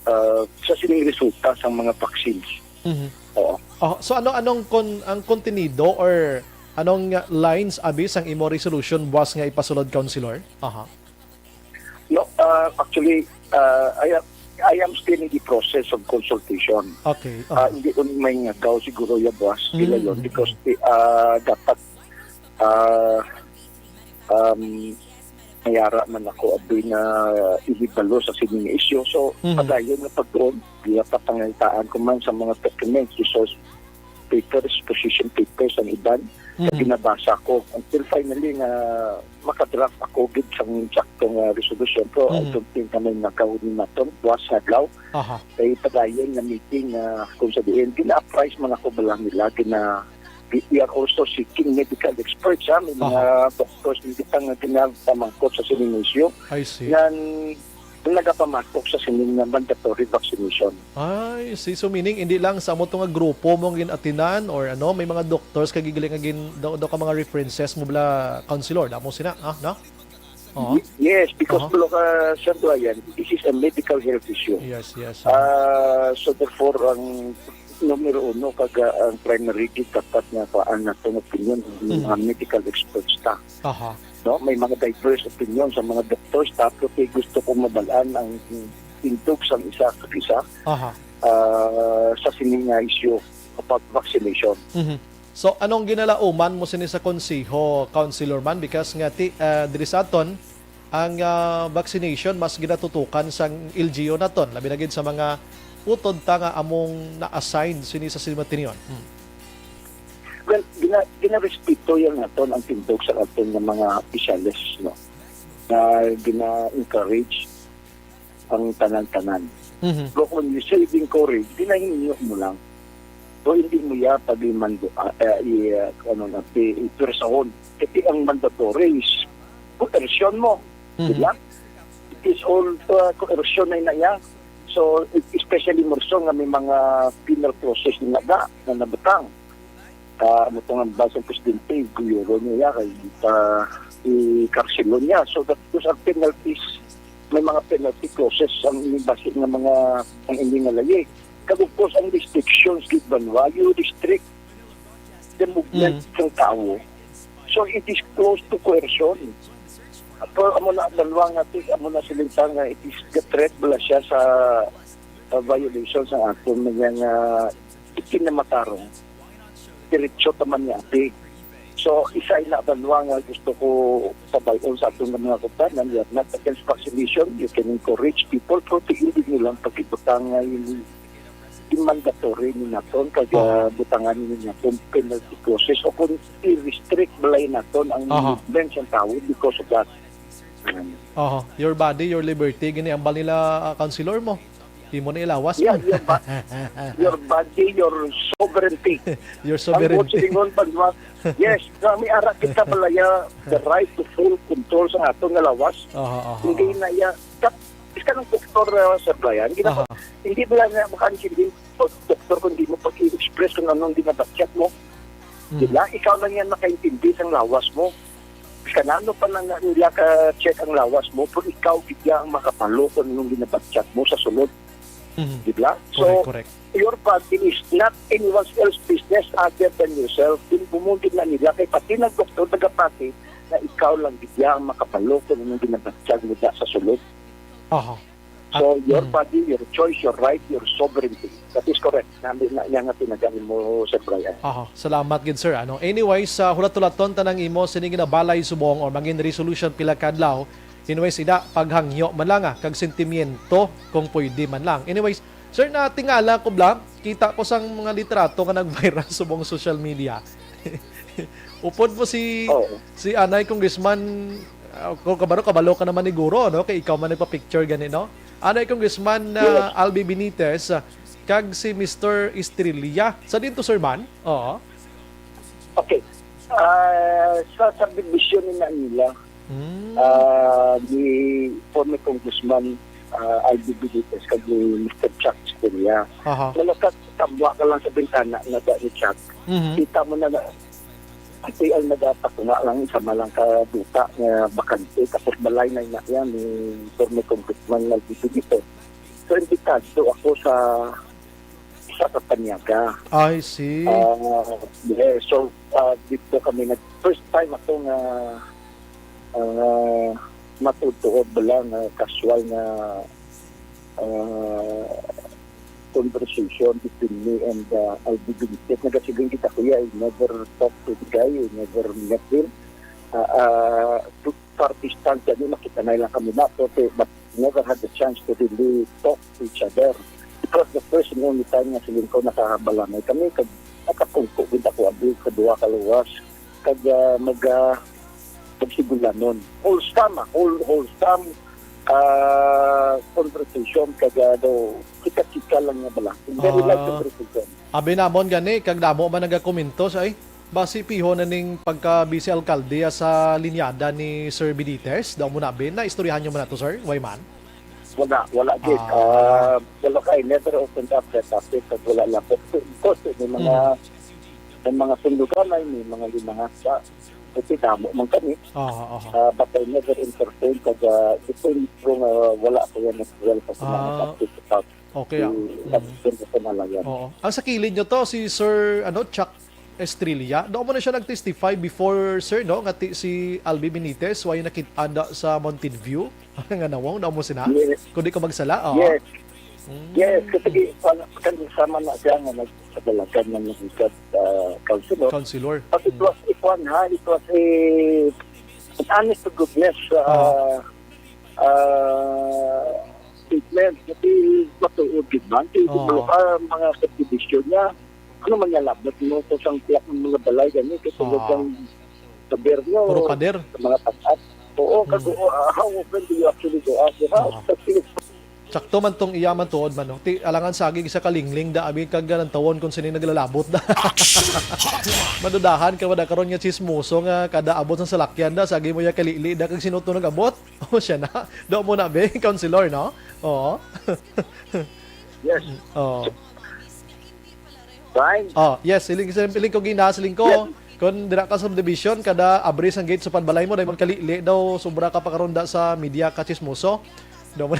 ah, sa sining resulta sa mga vaccines. Mhm. Oo. Oh, so ano, anong kon-, ang kontenido or anong, uh, lines, abi, sang imo resolution buwas nga ipasulod, Councilor? Aha. No, uh, actually, uh, I am, I am still in the process of consultation. Okay, Uh, aha. hindi ko may ngagaw siguro ya buwas Mm, pila yun mm, because, mm. uh, dapat, uh, um, mayara man ako abi nga ihibalo sa sining isyu. So, Mhm. padayon nga pagtuon, iya pa pangitaan ko man sa mga documents, resource papers, position papers, ang iban, nga Mhm. binabasa ko. Until finally nga makadraft ako gid sang sakto nga resolution. Pero I Mhm. don't think na may nagkauli naton buwas nga adlaw. Aha. Kay padayon nga meeting, ah, kung sa diin, gina-apprise man ako bala nila, gina-, we are also seeking medical experts, ha? May mga Aha. doctors din kita nga ginapamangkot sa sining isyu. I see. Yan, nagapamatok sa sining nga mandatory vaccination. I see. So, meaning, hindi lang sa amo to nga grupo mo ang gin-atinan or ano, may mga doctors kag gali nga gin-, daw, daw ka mga references mo bala, Councilor, damo sina, ah, no? Oo. Y-, yes, because Aha. Bro, ka, Sir Brian, this is a medical health issue. Yes, yes. Ah, so therefore, ang numero uno, kag, ah, ang primary gid dapat nga kuhaan nato ang opinion ng Mhm. mga medical experts ta. Aha. No? May mga diverse opinion sa mga doctors ta, pero kay gusto ko mabalaan ang tindog sang isa kag isa, Aha. ah, sa sini nga issue about vaccination. Mhm. So, anong ginalauman mo sini sa konseho, Councilor man? Because nga ti-, ah, diri sa aton, ang, ah, vaccination mas ginatutukan sang L G U naton, labi na gid sa mga utod ta nga among na-assign sini sa simatinon. Hmm. Well, gina-, ginarespeto yan naton ang tindog sa aton nga mga opisyales, no? Na gina-encourage ang tanan-tanan. Mhm. Pero kung you say encourage, ginahinyo mo lang. So, hindi mo ya pag-imando, ah, eh, i-, ah, ano na, i-, i-, persahon. Kasi ang mandatory is coercion mo. Mhm. Diba? It is all, uh, coercion na ina iya. So, especially more so nga may mga penal clauses na nga na nabutang. Ah, ano to nga ang basang presidente, guyuron niya, kay, ah, i-karsilon niya. So, that those are penalties. May mga penalty clauses ang basi nga mga, ang hindi nga layi. Kag of course, ang restrictions gid banwa, you restrict the movement Mm. ng tao. So, it is close to coercion. Pero amo na, banwa nga, tis-, amo na siling ta nga it is the threat bala siya sa, sa violation sa aton nga, ah, ikinamatarong. Diretso ta man ni ati. So, isa ina banwa nga gusto ko pabal-on sa aton nga mga kaupod, we are not against vaccination. You can encourage people, pero tiil niyo lang pag-ibutang nga yung, yung mandatory ni naton, kag, Aha. ah, butangan ni naton penalty clauses, o kung i-restrict balay naton ang Aha. movement sa tao because of that. Mm. Aha. Your body, your liberty, gini ambal nila, ah, councilor mo. Di mo na ilawas Yeah, mo. your ba-, your body, your sovereignty. Your Ang sovereignty. Silingon, Banwa, yes, nga may ara kita balaya the right to full control sa aton nga lawas. Aha, aha. Hindi na iya, kap-, kanang doktor, uh, Sir Brian, hindi na, aha, hindi mo lang na makaintindi ang doktor kung di mo pag-express kung anong ginabatyat mo. Mhm. Diba? Ikaw lang yan makaintindi sa lawas mo. Kanano pa lang nila ka-check ang lawas mo, pero ikaw gid ang makabalo kung anong ginabatyat mo sa sulod. Mhm. Di ba? So, correct, correct. Your body is not anyone else's business other than yourself. Din bumundin na nila kay pati ng doktor nagapati na ikaw lang gid ang makabalo kung anong ginabatyag mo da sa sulod. Aha. So, at, your, mm, body, your choice, your right, your sovereignty. That is correct. Nami na niya nga tinagan mo, Sir Brian. Aha. Salamat gid, sir. Ano? Anyways, sa hulat-hulaton tanang imo sini ginabalay subong or mangin resolution pila ka adlaw, anyways, ida, paghangyo man lang, ah, kag sentimiento kung pwede man lang. Anyways, sir, natingala ko bla, kita ko sang mga litrato nga nag-viral subong social media. Upod mo si, oo, si Anay Congressman, ah, kung kabaro, kabalo ka naman ni Guro, no? Kay ikaw man nagpa-picture gani, no? Anay Congressman, ah, yes, Albi Benitez, ah, kag si Mister Estrella. Sa din to, sir, man? Oo. Okay. Ah, sa subdivision ni Manila, hmm, ah, ni former Congressman, ah, Albi Benitez kag ni Mister Chuck Estrella. Aha. Malakat, tabwa ka lang sa bintana nga da ni Chuck. Mhm. Kita mo na nga, ati ang nagapakuna lang, isa man lang ka duta nga bakante, tapos balay na ina yan ni former Congressman Albi Benitez. So, imbitado ako sa sa Kapaniaga. I see. Ah, yes. So, ah, dito kami nag, first time ako nga, ah, matutuod ba lang nga casual nga, ah, conversation between me and, ah, Albi Benitez. Nagasiling kita, "Kuya, I never talk to the guy, I never met him." Ah, ah, to, far distance, ano, nakita na lang kami na, pero, but never had the chance to really talk to each other. It was the first and only time nga siling ko nakabalangay kami, kag nakapungko gid ako abi sa duha ka luwas, kag, ah, mag, ah, magsugulanon. Wholesome, ah, whole-, wholesome, ah, conversation, kag, ah, daw chika-chika lang nga bala. Very light, ah, conversation. Abi namon gani, kag damo man nagakomento sa, ay, basi piho na ning pagka-vice alkalde, ah, sa linyada ni Sir Benitez. Daw mo na, Ben, naistoryahan nyo man na to, sir? Way man? Wala, wala, gid. Ah. Ah, wala kay, never opened up that topic, kag wala lang po. Of course, may mga, mm, may mga sunduganay, may mga linangasa. Kasi damo man kami. Aha, aha. Ah, but I never entertain, kag, ah, ito yung, ah, wala ko yan nag-dwell sa mga, ah, topic about, okay, ah, mm, sa malayan. Oo. Ang sa kilid nyo to, si Sir, ano, Chuck Estrella. Daw mo na siya nag-testify before, sir, no? Nga ti-, si Albi Benitez, way nakit-an da sa Mountain View. Nga nawong, daw mo sina? Yes. Kung di ko magsala, oo. Yes. Mm. Yes, kasi kan-, kan-, sama na siya nga nagpadalagan ng nagigad, ah, councilor. Councilor. But it, mm, was, it was, ha, it was a, an honest to goodness, ah, ah, ah, statement. Kasi matuod gid man. Kay, oo, ah, mga subdivision niya, ano man niya labot mo sa sang plak ng mga balay gani, kasi, ah, talagang gobyerno, puro pader, sa mga taas. Oo, mm, kag, ah, how often do you actually go out the house? Oo. Kasi sakto man tong iya man tuod man, no? Ti, alangan saging isa ka lingling da, abi, kag, ah, nantawon kung sini naglalabot da. Madudahan ka ba da karon nga chismoso nga kada abot sa salakyan da, sagi mo ya kalili da, kag sino to nag-abot? O, siya na. Do mo na, be, councilor, no? Oo. Yes. Oo. Fine. Oh, yes, siling, siling, siling ko gina, siling ko. Yes. Kung dira ka sa subdivision, kada abri sang gate sa panbalay mo, dahil kalili daw, sobra ka pakaronda sa media ka chismoso. Daw mo.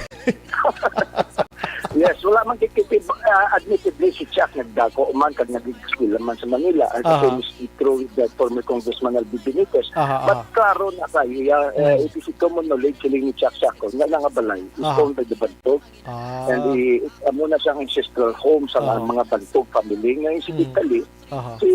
Yes, wala man kikitib-, ah, admittedly si Chuck nagdako man kag nag-eskwela man sa Manila, as, aha, the same is true with the former Congressman Albi Benitez. Aha, but aha, klaro na kayo, ya, eh, mm, it is a common knowledge siling ni Chuck sa ako, nga nga balay is, aha, owned by the Bantog. Ah. And i-, amo na siyang ancestral home sa, ah, mga Bantog family. Nga incidentally, aha, si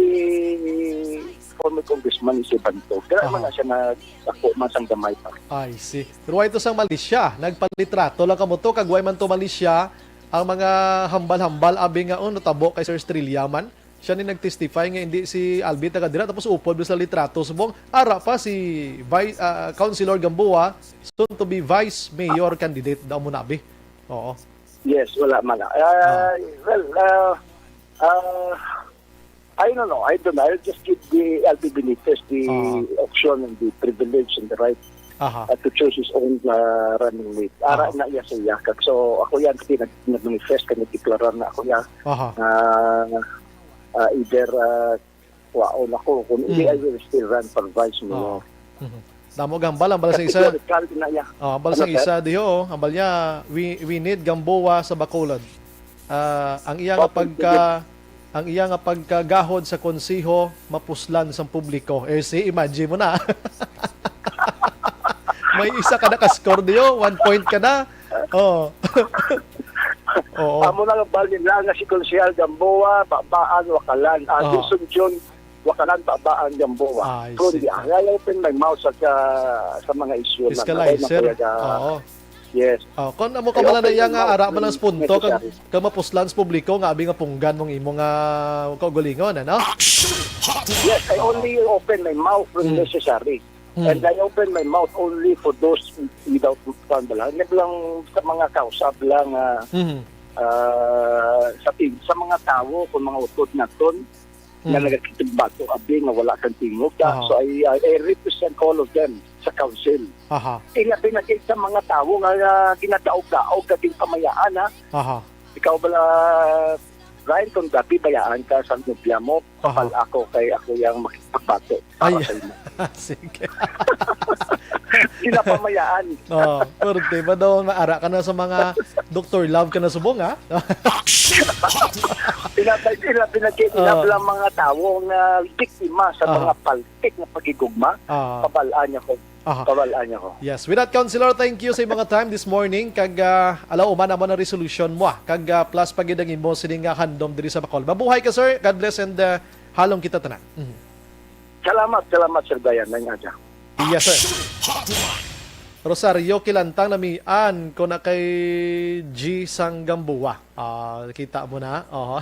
former Congressman is a Bantog. Kaya, aha, man na siya na ako man sang gamay pa. I see. Pero ito sang Malaysia, nagpalitrato lang kamo to, kag way man to Malaysia, ang mga hambal-hambal, abi nga, oh, natabo kay Sir Estrella man. Siya ni nag-testify nga hindi si Albi taga dira, tapos upod sa litrato. Subong, ara pa si Vice, ah, Councilor Gamboa, soon to be Vice Mayor candidate daw mo na, abi. Oo. Yes, wala man. Ah, ah, well, ah, ah, I don't know. I don't know. I'll just give the L B Benitez the Ah. option and the privilege and the right Aha. uh, to choose his own uh, running mate. Ara Aha. na iya sa iya. Kag so, ako yan, kasi nag nag-manifest, kag nagdeklara na ako yan. Aha. Uh, uh, either uh, waon ako, kung hindi, Mm. I will still run for vice mayor. Oo. Mhm. Damo gambal, ang bala sa isa. Categorical na iya. Oh, ang bala Ano, sa sir? isa, diho, oh. Ang bala niya, we, we need Gamboa sa Bacolod. Ah, ang iya nga Open pagka, ticket. ang iya nga pagkagahod sa konseho, mapuslan sang publiko. Eh, si, imagine mo na. May isa ka naka-score diyo, one point ka na. Oh. Oo. Amo na nga bal nila nga si Konsehal Gamboa, Babaan, Wakalan. Ah, Oo. Dizon Jun, Wakalan, Babaan, Gamboa. I Pero see. Di, I open my mouth sa, sa, sa mga issue na Fiscalizer. Nagay na kaya ga-, Oo. Yes. Oh, kon amo ka I man open na iya my nga mouth ara man ang when punto kag, necessary. kag mapuslan sa publiko nga abi nga punggan mong imo nga kaugalingon, ano? Yes, I only open my mouth when Hmm. necessary. Hmm. And I open my mouth only for those without, kuwan ba lang, hindi lang sa mga kausap lang, ah, Mhm. ah, sa pin-, sa mga tawo, kung mga utod naton, nga Hmm. nagakitagbato, abi nga wala kang tingog. Aha. So, I, I, I represent all of them sa council. Aha. Ilabi na gid sa mga tawo nga, nga ginadaog-daog, ka ginpamayaan, ha? Aha. Ikaw bala, Ryan, kung gabi bayaan ka sa nobya mo, Aha. kapal ako kay ako yang makipagbato para Ay. sa imo. Sige. Ginapamayaan. Oh, pwerte ba daw nga ara ka na sa mga Doktor Love ka na subong, ha? Pinatay, pinatay, pinatay, Oh. pinatay lang mga tawo nga biktima sa Oh. mga paltik nga pagigugma. Oh. Pabalaan niya ko. Aha. Kawalaan niya ko. Yes. With that, Councilor, thank you sa imong time this morning. Kag, ah, alaw, uman amo na resolution mo, ah. Kag, ah, plus pa gid ang imo sining nga handom diri sa Bacolod. Mabuhay ka, sir. God bless and, ah, halong kita tanan. Mhm. Salamat, salamat, Sir Brian. May nga siya. Yes, sir. Rosario Kilantang namian ko na kay G Sanggamboa. Ah, kita mo na. Oho.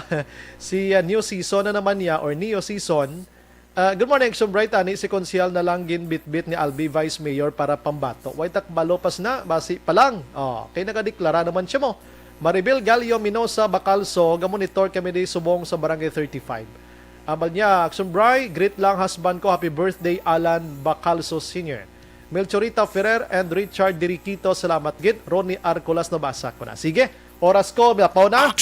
Si, ah, New Season na naman niya or Neo Season, Ah, good morning, Action Bright. Ani si Konsehal na lang ginbitbit ni Albi Vice Mayor para pambato. Way takbalo pas na, basi pa lang. Oh, kay nagadeklara naman siya mo. Maribel Gallo Minosa Bacalso, gamonitor kami di subong sa Barangay thirty-five. Abal niya, Action Bright, greet lang husband ko, happy birthday, Alan Bacalso Senior. Melchorita Ferrer and Richard Diriquito, salamat gid. Ronnie Arcolas, nabasa ko na. Sige, oras ko, milapaw na.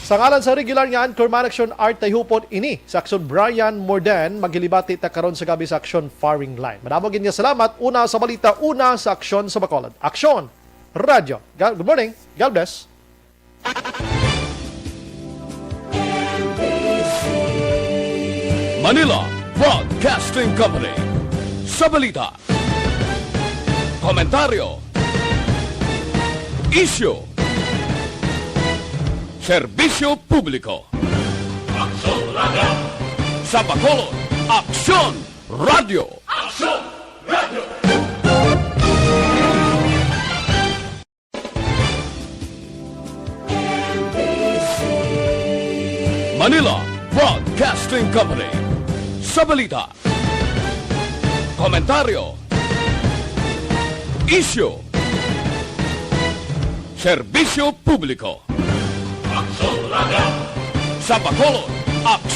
Sa ngalan sa regular nga anchorman, Action Art, tay hupon ini sa Action Brian Morden, maghilibati ta karon sa gabi sa Action Firing Line. Madamo gid nga salamat, una sa balita, una sa aksyon sa Bacolod. Aksyon! Radyo. Ga-, good morning. God bless. Manila Broadcasting Company. Sa balita, komentaryo, isyu, serbisyo publiko. Aksyon Radio. Sa Bacolod, Aksyon Radio. Aksyon Radio. Manila Broadcasting Company. Sa balita, komentaryo, isyu, serbisyo publiko. Aksyon Radio. Sa Bacolod, Aksyon